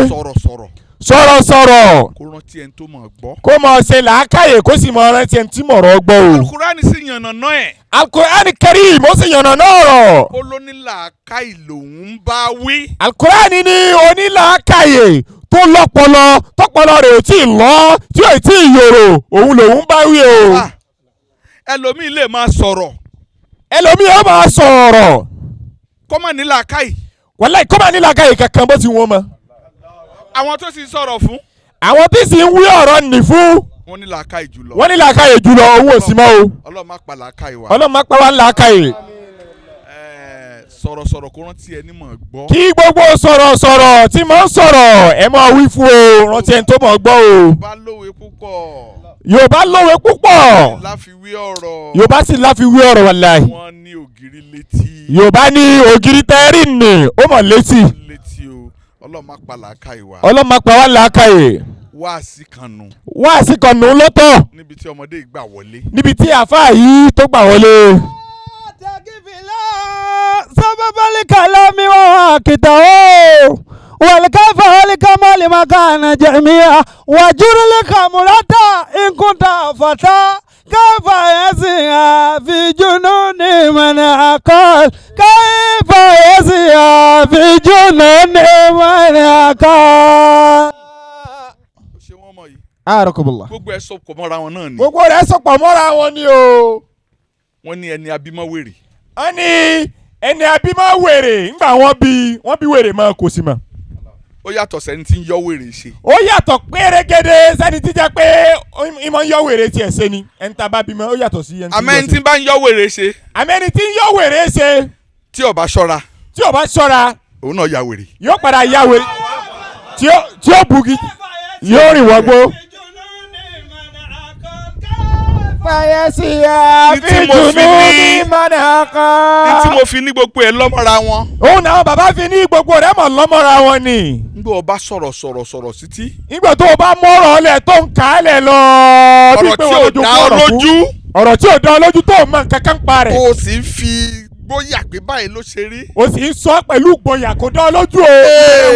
Sọ̀rọ̀sọ̀rọ̀. Sọ̀rọ̀sọ̀rọ̀. Kó rántí ẹni tó mọ̀ gbọ́. Kó mọ̀ ṣe làákàyè kó sì mọ̀ rántí ẹni tí mọ̀rọ̀ gbọ́ o. Alukurani sì yànnàná ẹ̀. Alukurani Karim ó sì yànnàná ọ̀rọ̀. Ó ló ní làákàyè lòun ń bá wí. Alukurani ní onílàákàyè tó lọ́pọlọ tọ́pọlọ rẹ̀ ò tí ì lọ tí ò tí ì yòrò òun lòun bá wí o. Ẹlòmíì lè máa sọ̀rọ̀. Ẹlòmíì ó máa sọ̀rọ̀. Kó má ní làákàyè. Wàláhì kó má ní làákàyè kankan bó ti wọ́n mọ́. Àwọn tó sì ń sọ̀rọ̀ fún. Àwọn tí sì ń wí ọ̀rọ̀ nì fún. Wọ́n ní làákàyè jùlọ. Wọ́n ní làákàyè jùlọ owó òsì mọ́ o. Ọlọ́run má pa làákàyè wa. Ọlọ́run má pa wá làákàyè. Sọ̀rọ̀sọ̀rọ̀ kó rántí ẹni mọ̀ gbọ́. Kí gbogbo sọ̀rọ̀sọ̀rọ̀ tí mò ń sọ̀rọ̀ ẹ máa wí fún o rántí ẹni tó mọ̀ gbọ́ o. Yorùbá lówe púpọ̀. Yorùbá lówe púpọ̀. Láfiwé ọ̀rọ̀. Yorùbá sì láfiwé ọ̀rọ̀ wàláhì. Wọ́n ní ògiri létí. Yorùbá ní ògiri tẹ́rì nì ó mọ̀ létí. Létí o. Ọlọ́run má pa làákàyè wa. Ọlọ́run má pa wá làákàyè. Wáàsí kan nù. Wáàsí kan nù lọ́tọ̀. Níbi tí ọmọdé gbà wọlé. Níbi tí àáfàá yìí tó gbà wọlé. Sábàbálì kàlámì wà kìtà ó wàlíkàfà wàlíkàmọ́lì màkàna jẹ̀míà wàjúrìlì kàmúrátà ìkúntà fàtà kẹfà yẹsìn àfijúnú ní mọ̀nà àkọl kẹfà yẹsìn àfijúnú ní mọ̀nà àkọl. Ṣé wọ́n mọ̀ yìí? Àròkọ̀bọ̀lá. Gbogbo ẹ̀ sọ̀pọ̀ mọ́ra wọn náà ni. Gbogbo rẹ̀ sọ̀pọ̀ mọ́ra wọn ni o. Wọ́n ní ẹni abímọ wèrè. Wọ́n ní ẹni abímọ wèrè ńgbà wọ́n bí wèrè mọ́ kò sí mọ́. Ó yàtọ̀ sẹ́ni tí ń yọ wèrè ṣe. Ó yàtọ̀ pérégede sẹ́ni tí jẹ́ pé ìmọ̀ ń yọ wèrè tiẹ̀ ṣe ni ẹni tá a bá bímọ ó yàtọ̀ sí ẹni tí ń yọ ṣe. Àmọ́ ẹni tí bá ń yọ wèrè ṣe. Àmọ́ ẹni tí ń yọ wèrè ṣe. Tí ó bá ṣọ́ra. Tí ó bá ṣọ́ra. Òun náà ya wèrè. Yóò padà ya wèrè tí ó bugi yóò rìn wọgbó. Ní tí mo fi ní gbogbo ẹ lọ́mọ́ra wọn. Òun náà bàbá fi ní gbogbo rẹ̀ mọ̀ lọ́mọ́ra wọn ni. Nígbà o bá sọ̀rọ̀ sọ̀rọ̀ sọ̀rọ̀ títí. Nígbà tó o bá mọ̀rọ̀ ọlẹ̀ tó ń kà á lẹ̀ lọ. Ọ̀rọ̀ tí ò dá ọ lójú. Ọ̀rọ̀ tí ò dán lójú tó mọ nǹkan kan pa rẹ̀. O sì ń fi gbóyà pé báyìí ló ṣe rí. O sì ń sọ pẹ̀lú gboyà kò dán lójú o.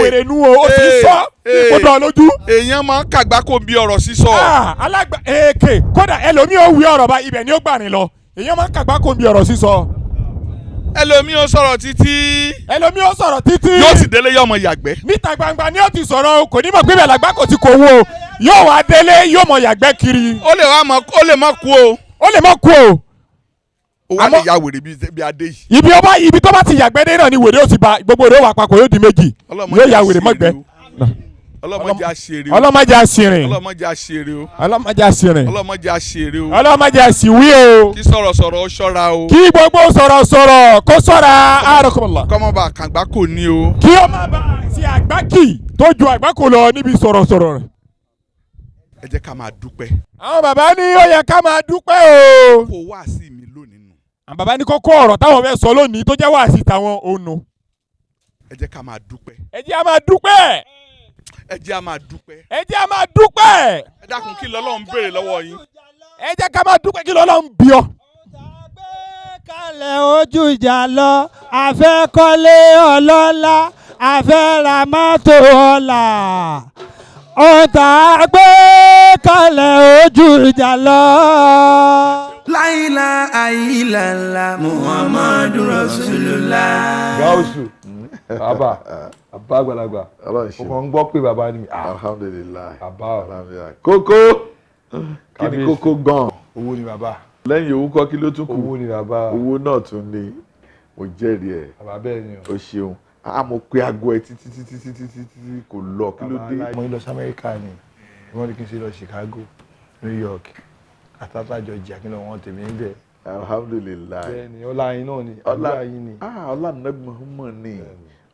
Wèrè nu o, o sì ń sọ kò dán lójú. Èèyàn máa ń kàgbákò bí ọ̀rọ̀ sísọ. Alágbà èké kódà ẹlòmíì ò wí ọ̀rọ̀ bá ibẹ̀ ni ó gbà rìn lọ. Èèyàn máa ń kàgbákò bí ọ̀rọ̀ sísọ. Ẹlòmíì ó sọ̀rọ̀ títí. Ẹlòmíì ó sọ̀rọ̀ títí. Yóò sì délé yọmọ yàgbẹ́. Níta gbangba ni ó ti sọ̀rọ̀ o, kò ní mọ̀ pé bẹ́ẹ̀ làgbá kò ti kò wo. Yóò wá délé yóò mọ yàgbẹ́ kiri. Ó lè má kú o. Ó lè má kú o. Ó wá lè ya wèrè bíi adé yìí. Ibi tó bá ti yàgbẹ́ dé náà ni wèrè ó ti ba gbogbo wèrè ó wà papọ̀ yóò di méjì. Yóò ya wèrè mọ́gbẹ́. Ọlọ́mọdé àṣeré o. Ọlọ́mọdé àṣìrìn. Ọlọ́mọdé àṣeré o. Ọlọ́mọdé àṣìrìn. Ọlọ́mọdé àṣeré o. Ọlọ́mọdé àṣìwí o. Kí sọ̀rọ̀sọ̀rọ̀ ó ṣọ́ra o. Kí gbogbo sọ̀rọ̀sọ̀rọ̀ kó ṣọ́ra àròkọ̀lá. Kọ́mọ bá kàgbá kò ní o. Kí ó má bàa ṣe àgbákì tó ju àgbákò lọ níbi sọ̀rọ̀sọ̀rọ̀ rẹ̀. Ẹ jẹ́ ká máa dúpẹ́. Àwọn bàbá ní ó yẹ ká máa dúpẹ́ o. Kó wá sí mi lónìí nù. Àwọn bàbá ní kókó ọ̀rọ̀ táwọn fẹ́ sọ lónìí tó jẹ́ wáàsí tàwọn ònu. Ẹ jẹ́ ká máa dúpẹ́. Ẹ jẹ́ á máa dúpẹ́. Ẹ jẹ́ á máa dúpẹ́. Ẹ jẹ́ á máa dúpẹ́. Ẹ dákun kí lọ́lọ́run béèrè lọ́wọ́ yín. Ẹ jẹ́ ká máa dúpẹ́ kí lọ́lọ́run bí ọ. Kalẹ̀ ojú ìjà lọ, a fẹ́ kọ́lé ọlọ́lá, a fẹ́ ra mọ́tò ọ̀la. Ọ̀tá gbé kalẹ̀ ojú ìjà lọ. La ilaha illallah Muhammadu Rasulullah. Gáúsù, bàbá, bàbá àgbàlagbà, mo kàn ń gbọ́ pé bàbá ni. Alhamdulilayi. Bàbá o. Kókó, kí ni kókó gan-an? Owó ni bàbá. Lẹ́yìn owó kọ́ kí ló tún kù? Owó ni bàbá. Owó náà tún ni, mo jẹ́rìí ẹ̀. Bàbá bẹ́ẹ̀ ni o. O ṣeun. A mo pe aago ẹ títí títí títí títí kò lọ, kí ló dé? Mo ń lọ sí Amẹ́ríkà ni, wọ́n ní kí n ṣe lọ Chicago, New York, Atlanta, Georgia, kí n lọ wọ́n tèmi ń bẹ̀. Alhamdulilayi. Bẹ́ẹ̀ni, ọlá yín náà ni, àdúrà yín ni. Ọlá nàbí Muhammad ni,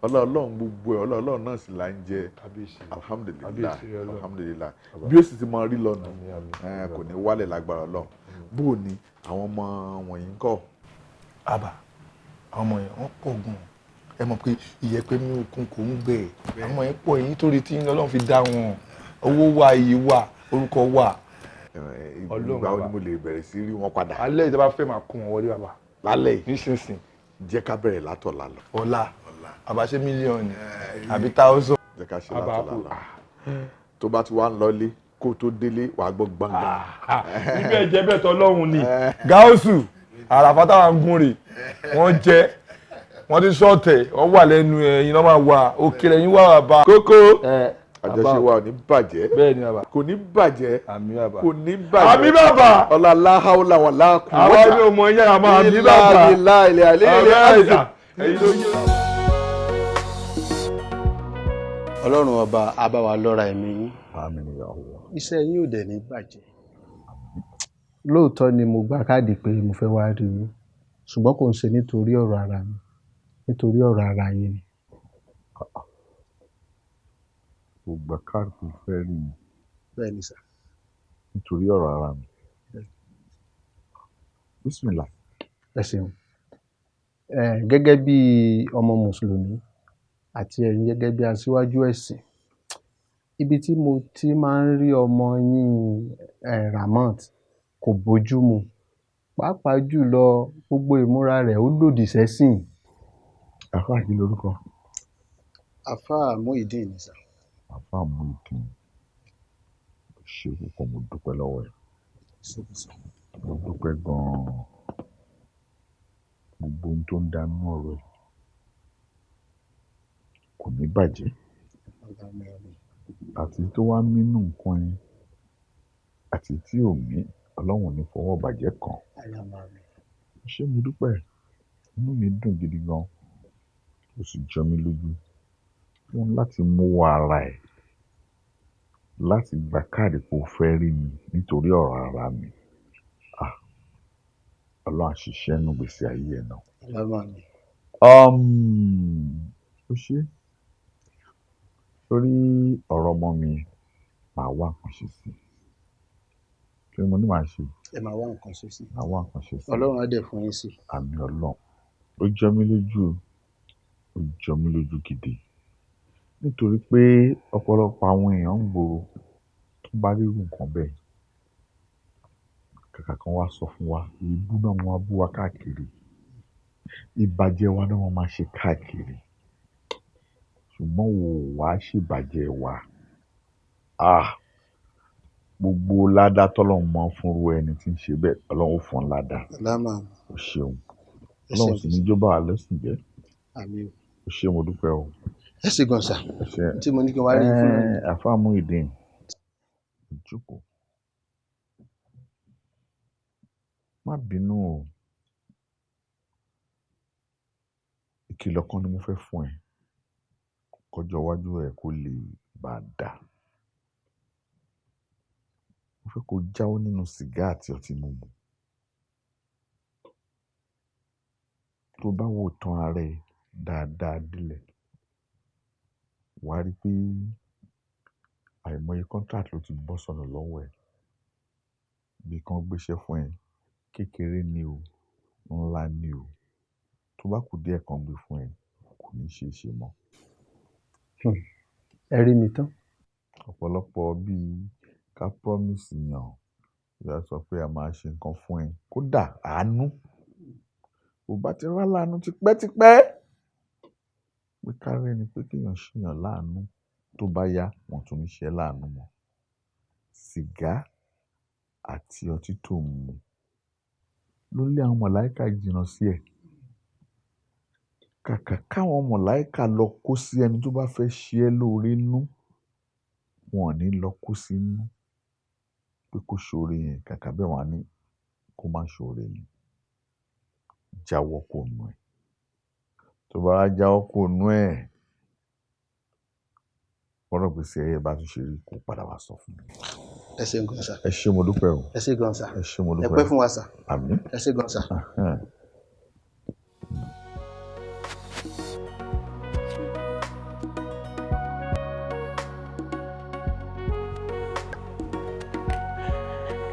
ọlá Ọlọ́run gbogbo ẹ̀, ọlá Ọlọ́run náà sì là ń jẹ. Alhamdulilayi, alhamdulilayi. Bí ó sì ti máa rí lọ́nà, kò ní wálẹ̀ lágbára Ọlọ́run. Bó o ní àwọn ọmọ wọ̀nyí ń kọ́? Àbá, àwọn ọmọ yẹn wọ́n pọ̀ gan-an. Ẹ mọ̀ pé ìyẹ̀pẹ̀ mi òkun kò ń gbẹ, àwọn yẹn pọ̀ èyí torí tí Ọlọ́run fi dá wọn. Owó wà, iyì wà, orúkọ wà. Ìgbà wo ni mo lè bẹ̀rẹ̀ sí rí wọn padà? Alẹ́ ìjọba fẹ́ máa kó wọn wọlé bàbá. Lálẹ́ nísinsìnyí. Jẹ́ ká bẹ̀rẹ̀ látọ̀la lọ. Ọ̀la àbá ṣe mílíọ̀nù àbí táwùsàn. Jẹ́ ká ṣe látọ̀la lọ. Tó bá ti wá ń lọlé kó tó délé wàá gbọ́ gbọ̀ngàn. Ibẹ̀ jẹ́ bẹ́ẹ̀ tọ́lọ́hún ni. Gáúsù àràfà táwọn ń gún rè wọ́n jẹ́ wọ́n ti sọ̀tẹ̀ wọ́n wà lẹ́nu ẹ̀yin náà máa wà òkè lẹ́yìn wà bàbá. Kókó àjọṣe wa ò ní bàjẹ́. Bẹ́ẹ̀ni bàbá. Kò ní bàjẹ́. Àmín bàbá. Kò ní bàjẹ́. Àmín bàbá. Ọlá láhàólà wà láàkú. Àwa ni òmò yẹn àmọ́ àmín bàbá. Ilá ilé ilé ilé ilé. Ọlọ́run ọba á bá wa lọ́ra ẹ̀mí yín. Àmín ya Allah. Iṣẹ́ yín ò dẹ̀ ní bàjẹ́. Lóòótọ́ ni mo gba káàdì pé mo fẹ́ wá rí yín, ṣùgbọ́n kò ń ṣe nítorí ọ̀rọ̀ ara mi, nítorí ọ̀rọ̀ ara yín ni. Mo gba káàdì pé mo fẹ́ rí yín. Bẹ́ẹ̀ ni sà. Nítorí ọ̀rọ̀ ara mi. Bísímìlà. Ẹ ṣeun. Gẹ́gẹ́ bí ọmọ Mùsùlùmí àti ẹ̀yin gẹ́gẹ́ bí aṣíwájú ẹ̀sìn, ibi tí mo ti máa ń rí ọmọ yín Ramat kò bójú mu, pàápàá jùlọ gbogbo ìmúra rẹ̀ ó lòdì sẹ́sìn. Àfáà kí lorúkọ? Àfáà Muyideen ni sà. Àfáà Muyideen, ṣe púpọ̀, mo dúpẹ́ lọ́wọ́ ẹ̀. Mo dúpẹ́ gan-an. Gbogbo ohun tó ń danú ọ̀rọ̀ ẹ̀ kò ní bàjẹ́. Àti tó wá mínú nǹkan yẹn àti tí ò mí, Ọlọ́run ò ní fọwọ́ bàjẹ́ kàn. Ṣé mo dúpẹ́? Inú mi dùn gidi gan. Ó sì jọ mí lójú. Fún láti mú ara ẹ̀ láti gba káàdì kó fẹ́ rí mi nítorí ọ̀rọ̀ ara mi. Ọlọ́run á ṣiṣẹ́ nínú ìgbésí ayé ẹ̀ náà. Ó ṣe torí ọ̀rọ̀ ọmọ mi màá wá nǹkan ṣe sí. Kí ni mo ní màá ṣe? Ẹ máa wá nǹkan ṣe sí. Màá wá nǹkan ṣe sí. Ọlọ́run á dẹ̀ fún yín sí. Àmín Ọlọ́run. Ó jọ mí lójú, ó jọ mí lójú gidi. Nítorí pé ọ̀pọ̀lọpọ̀ àwọn èèyàn ń gbòòrò tó bá rí irú nǹkan bẹ́ẹ̀. Kàkà kan wá sọ fún wa, èébú náà wọ́n á bú wa káàkiri, ìbàjẹ́ wa náà wọ́n máa ṣe káàkiri, ṣùgbọ́n wò wá ṣèbàjẹ́ wa. Ah, gbogbo ládá tọ́lọ́run máa ń fúnru ẹni tí ń ṣe bẹ́ẹ̀, Ọlọ́run ó fún un ládá. O ṣeun, Ọlọ́run sì ní jọba wa lẹ́sìn jẹ́. Àmín. O ṣé, mo dúpẹ́ o. Ẹ ṣé gan sà, tí mo ní kí n wá rí fún mi. Àfáà Muyideen, jókòó, má bínú o. Ìkìlọ̀ kan ni mo fẹ́ fún ẹ, kọjọ́ iwájú ẹ kó lè bá a dà. Mo fẹ́ kó jáwọ́ nínú sìgá àti ọtí mímu. Tó bá wò tán ara ẹ dáadáa délẹ̀, wàá rí i pé àìmọye contract ló ti bọ́ sọnù lọ́wọ́ ẹ. Bí kan gbéṣẹ́ fún ẹ, kékeré ni o, ńlá ni o, tó bá kù díẹ̀ kan gbé fún ẹ, kò ní ṣeé ṣe mọ́. Ẹ rí mi tán. Ọ̀pọ̀lọpọ̀ bíi ká promise yàn, ìyá sọ pé a máa ṣe nǹkan fún ẹ, kódà àánú kò bá ti rá láàánú tipẹ́tipẹ́, pé ká rẹ́ni pé kéèyàn ṣèyàn láàánú, tó bá yá wọn tún ní ṣe láàánú mọ́. Sìgá àti ọtí tó ń mu ló lé àwọn mọ̀láìkà jìnnà sí ẹ. Kàkà káwọn mọ̀láìkà lọ kó sí ẹni tó bá fẹ́ ṣe ẹ́ lóore nú, wọn ò ní lọ kó sí nú pé kó ṣoore yẹn, kàkà bẹ́ẹ̀ wọ́n á ní kó má ṣoore ni. Jáwọ́ kó nú ẹ̀. Tó bá wá jáwọ́ kó nú ẹ̀, bọ́rọ̀ gbèsè ẹyẹ bá tún ṣe rí, kó padà wá sọ fún mi. Ẹ ṣé gan sà. Ẹ ṣé mo dúpẹ́ o. Ẹ ṣé gan sà. Ẹ ṣé mo dúpẹ́. Ẹ pẹ́ fún wa sà. Àmín. Ẹ ṣé gan sà.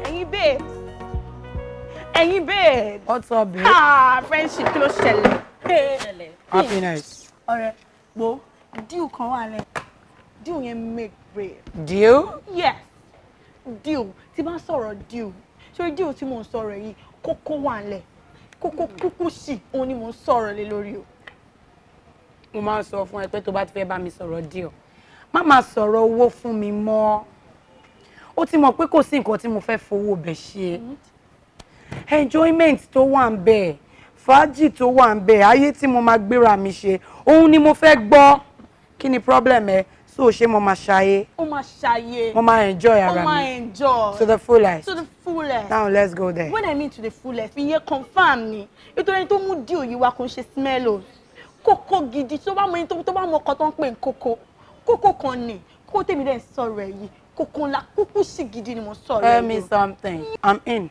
Ẹ̀yin babes, ẹ̀yin babes. What's up, babe? Ah, friendship, kí ló ṣẹlẹ̀? Happiness. Ọ̀rẹ́, wo deal kan wà lẹ́, deal yẹn make brave. Deal? Yes, deal. Tí bá sọ̀rọ̀ deal, ṣé deal tí mò ń sọ̀rọ̀ yìí, kókó wà lẹ̀, kókó kúkú sí, òun ni mò ń sọ̀rọ̀ lé lórí o. Mo máa ń sọ fún ẹ pé tó bá ti fẹ́ bá mi sọ̀rọ̀ deal, má máa sọ̀rọ̀ owó fún mi mọ́. Ó ti mọ̀ pé kò sí nǹkan tí mo fẹ́ fowó bẹ̀ ṣe. Enjoyment tó wà ń bẹ̀, fàájì tó wà ń bẹ̀, ayé tí mo máa gbéra mi ṣe, òun ni mo fẹ́ gbọ́. Kí ni problem ẹ? So ṣé mo máa ṣayé? Ó máa ṣayé. Mo máa enjoy ara mi. Ó máa enjoy. To the fullest. To the fullest. Now let's go there. When I mean to the fullest, ìyẹn confirm ni. Nítorí ẹni tó mú deal yìí wá kò ń ṣe smellos. Kókó gidi, tó bá mọ ẹni tó bá mọ ọkọ tó ń pè ní kókó. Kókó kan ni, kókó tèmi dẹ̀ ń sọ̀rọ̀ ẹ̀ yìí. Kókó ńlá, kúkú sí gidi ni mo sọ̀rọ̀ ẹ̀ Tell yìí. me something. I'm in.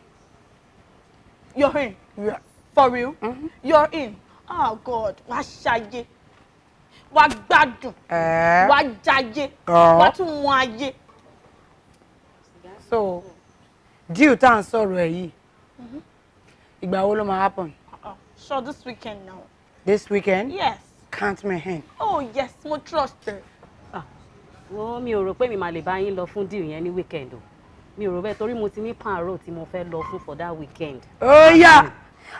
You're in? Yeah. For real? Mm-hmm. You're in? Oh God, wàá ṣayé, wàá gbádùn, wàá jayé, wàá tún wọn ayé. So, deal tá à ń sọ̀rọ̀ ẹ̀ yìí, ìgbà wo ló máa happen? So this weekend now. This weekend? Yes. Count me in. Oh yes, mo trust her. Wo, mi ò rò pé mi máa lè bá yín lọ fún deal yẹn ní weekend o. Mi ò rò bẹ́ẹ̀ torí mo ti ní pààrọ̀ tí mo fẹ́ lọ fún for that weekend. Ó yá,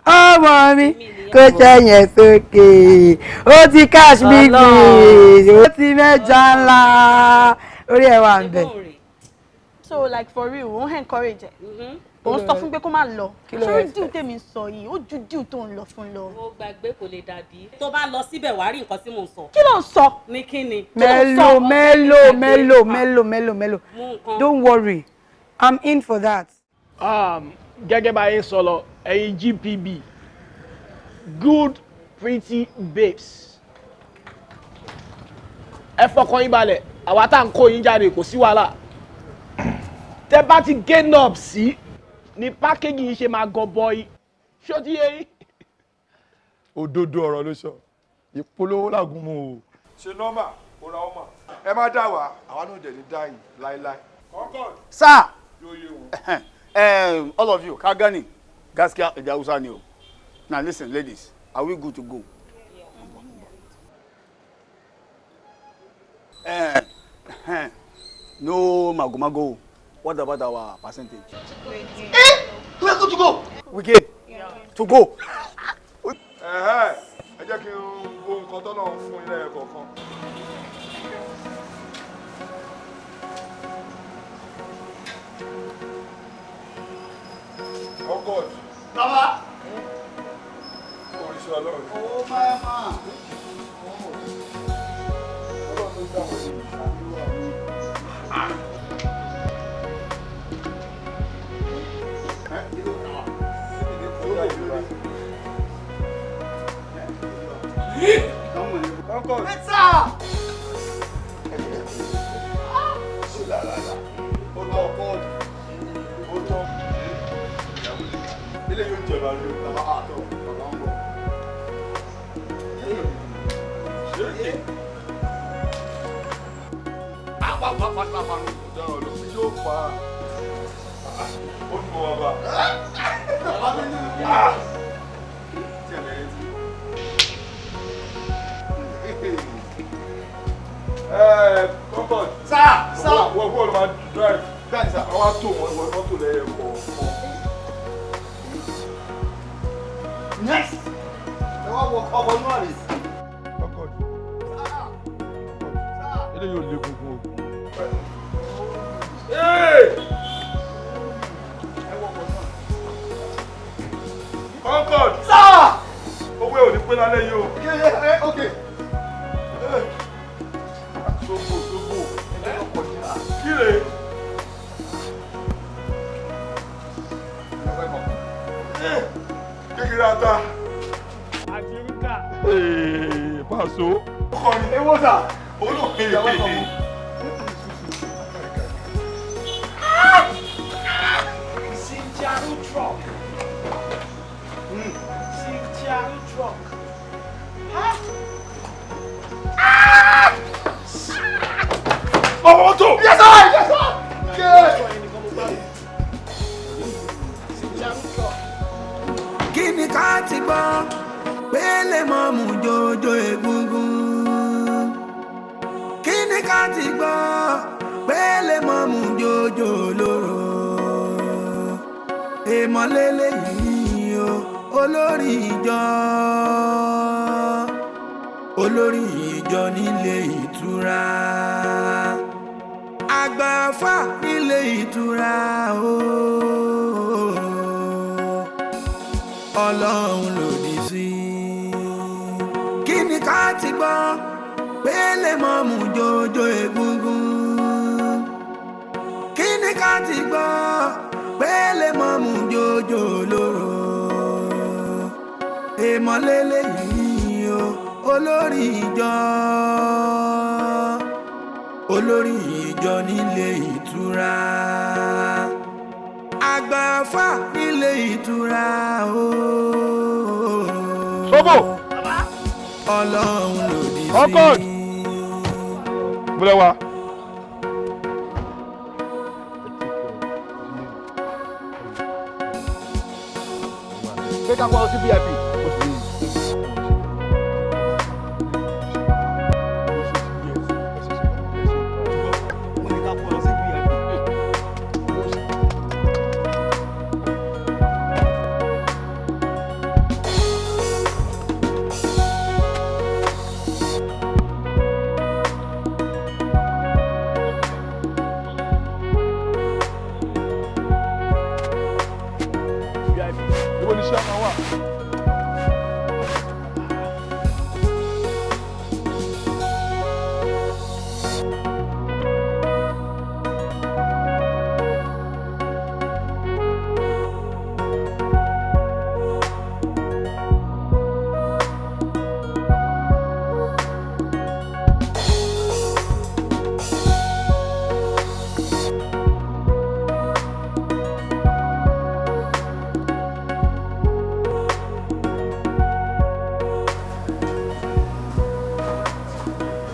ọmọ mi kò ṣẹyìn sókè, ó ti cash big fish, ó ti mẹ́ja ńlá, orí ẹ̀ wà ń bẹ̀. So like for real, ó ń encourage ẹ. Ó ń sọ fún pé kó má lọ. Ṣé deal tèmi sọ yìí, ó ju deal tó ń lọ fún lọ. Mo gbàgbé, kò lè dàbí. Tó bá lọ síbẹ̀ wàá rí nǹkan tí mò ń sọ. Kí ló ń sọ? Ní kí ni? Mélòó mélòó mélòó mélòó mélòó mélòó. Don't worry, I'm in for that. Gẹ́gẹ́ bá yín sọ lọ, ẹ̀yin GPB, good pretty babes, ẹ fọkàn yín balẹ̀, àwa tá à ń kó yín jáde kò sí wàhálà. Tẹ́ bá ti gain up sí ni pákéjì yìí ṣe máa gọbọi. Ṣó ti yé yín? Òdodo ọ̀rọ̀ ló sọ, ìpolówó làgùn mu o. Ṣe nọ́mbà ó ra ọmọ ẹ má dá wa, àwa náà dẹ̀ ní dá yìí láéláé. Sir, Yóò yé wọn. All of you, ka gani, gaskiya èdè Hausa ni o. Now listen, ladies, are we good to go? No magomago. What about our percentage? Eh? We are good to go. We game. To go. Ẹ jẹ́ kí n wo nǹkan tọ́lọ́ ń fún ilé ẹ̀kọ́ kan. Oh God. Baba. Oríṣi Ọlọ́run. Oh mama. Ọlọ́run ló dá wọn sí ìṣàlùwà mi.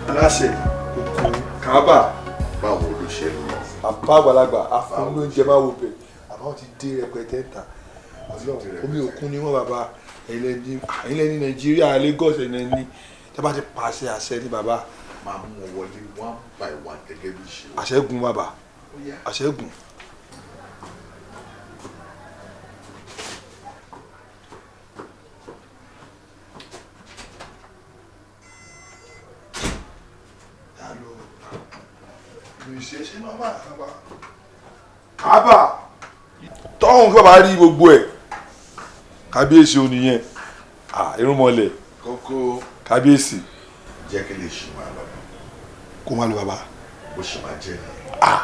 Aláṣẹ kòkó kábà. Báwo ló ṣe lọ. Àbá àgbàlagbà afún lóúnjẹ máa wò bẹ àbá wọn ti dé rẹpẹtẹ ta omi òkun ni wọn bàbá ẹ̀yin lẹni Nàìjíríà Lagos ẹ̀yin lẹni tí a bá ti pàṣẹ àṣẹ ní bàbá. Máa mú wọn wọlé one by one gẹ́gẹ́ bí ṣe. Àṣẹgun bàbá àṣẹgun. Kì í ṣe ṣe normal bàbá. Kábà tọ́hún kí bàbá rí gbogbo ẹ̀. Kábíyèsí ò nìyẹn. Irúnmọlẹ̀. Kókó. Kábíyèsí. Jẹ́ kí lè ṣì máa lọ. Kó máa lọ bàbá. Bó ṣe máa jẹ́ nìyẹn.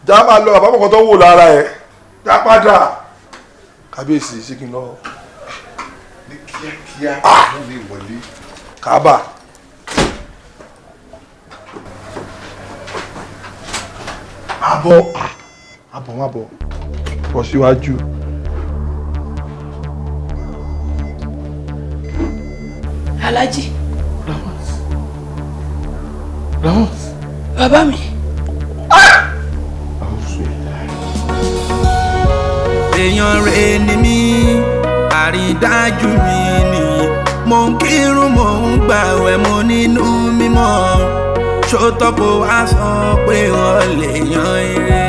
Já máa lọ bàbá mọ̀kàn tó wò lára ẹ̀. Já padà. Kábíyèsí ṣé kí n lọ. Ní kíákíá mú mi wọlé. Kábà. Àbọ̀ àbọ̀ má bọ̀ bọ̀ síwájú. Alhaji. Ramot. Bàbá mi. Èèyàn rẹ̀ ni mí, àrídájú mi ni mo ń kírun, mo ń gbàwẹ̀, mo nínú mímọ́ ṣótọ́ kó wá sọ pé wọ́n lè yan eré.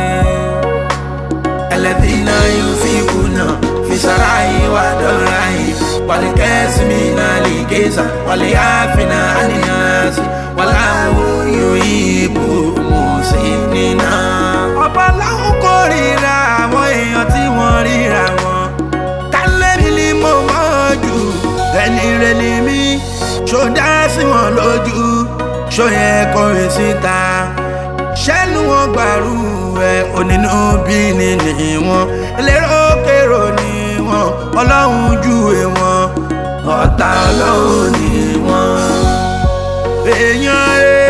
Ẹlẹ́dínà yóò fi kùnà fi sára ìwà dọ́ra yìí wàlẹ̀ kẹ́sì mi náà lè gẹ́sà wàlẹ̀ àfínà àníyànsì wàláwò yóò yíbo mọ̀ sí nínà. Ọ̀pọ̀ láwọn kórìíra àwọn èèyàn tí wọ́n ríra wọn. Kálẹ́mi ni mo mọ̀ jù, ẹni rẹ̀ ni mí, ṣó dá sí wọn lójú, ṣó yẹ kọrin síta. Ṣẹ́nu wọn gbàrú ẹ̀ onínú bí ni ni wọn, elérò kérò ni wọn, ọlọ́run júwe wọn, ọ̀tá ọlọ́run ni wọn. Èèyàn rẹ̀.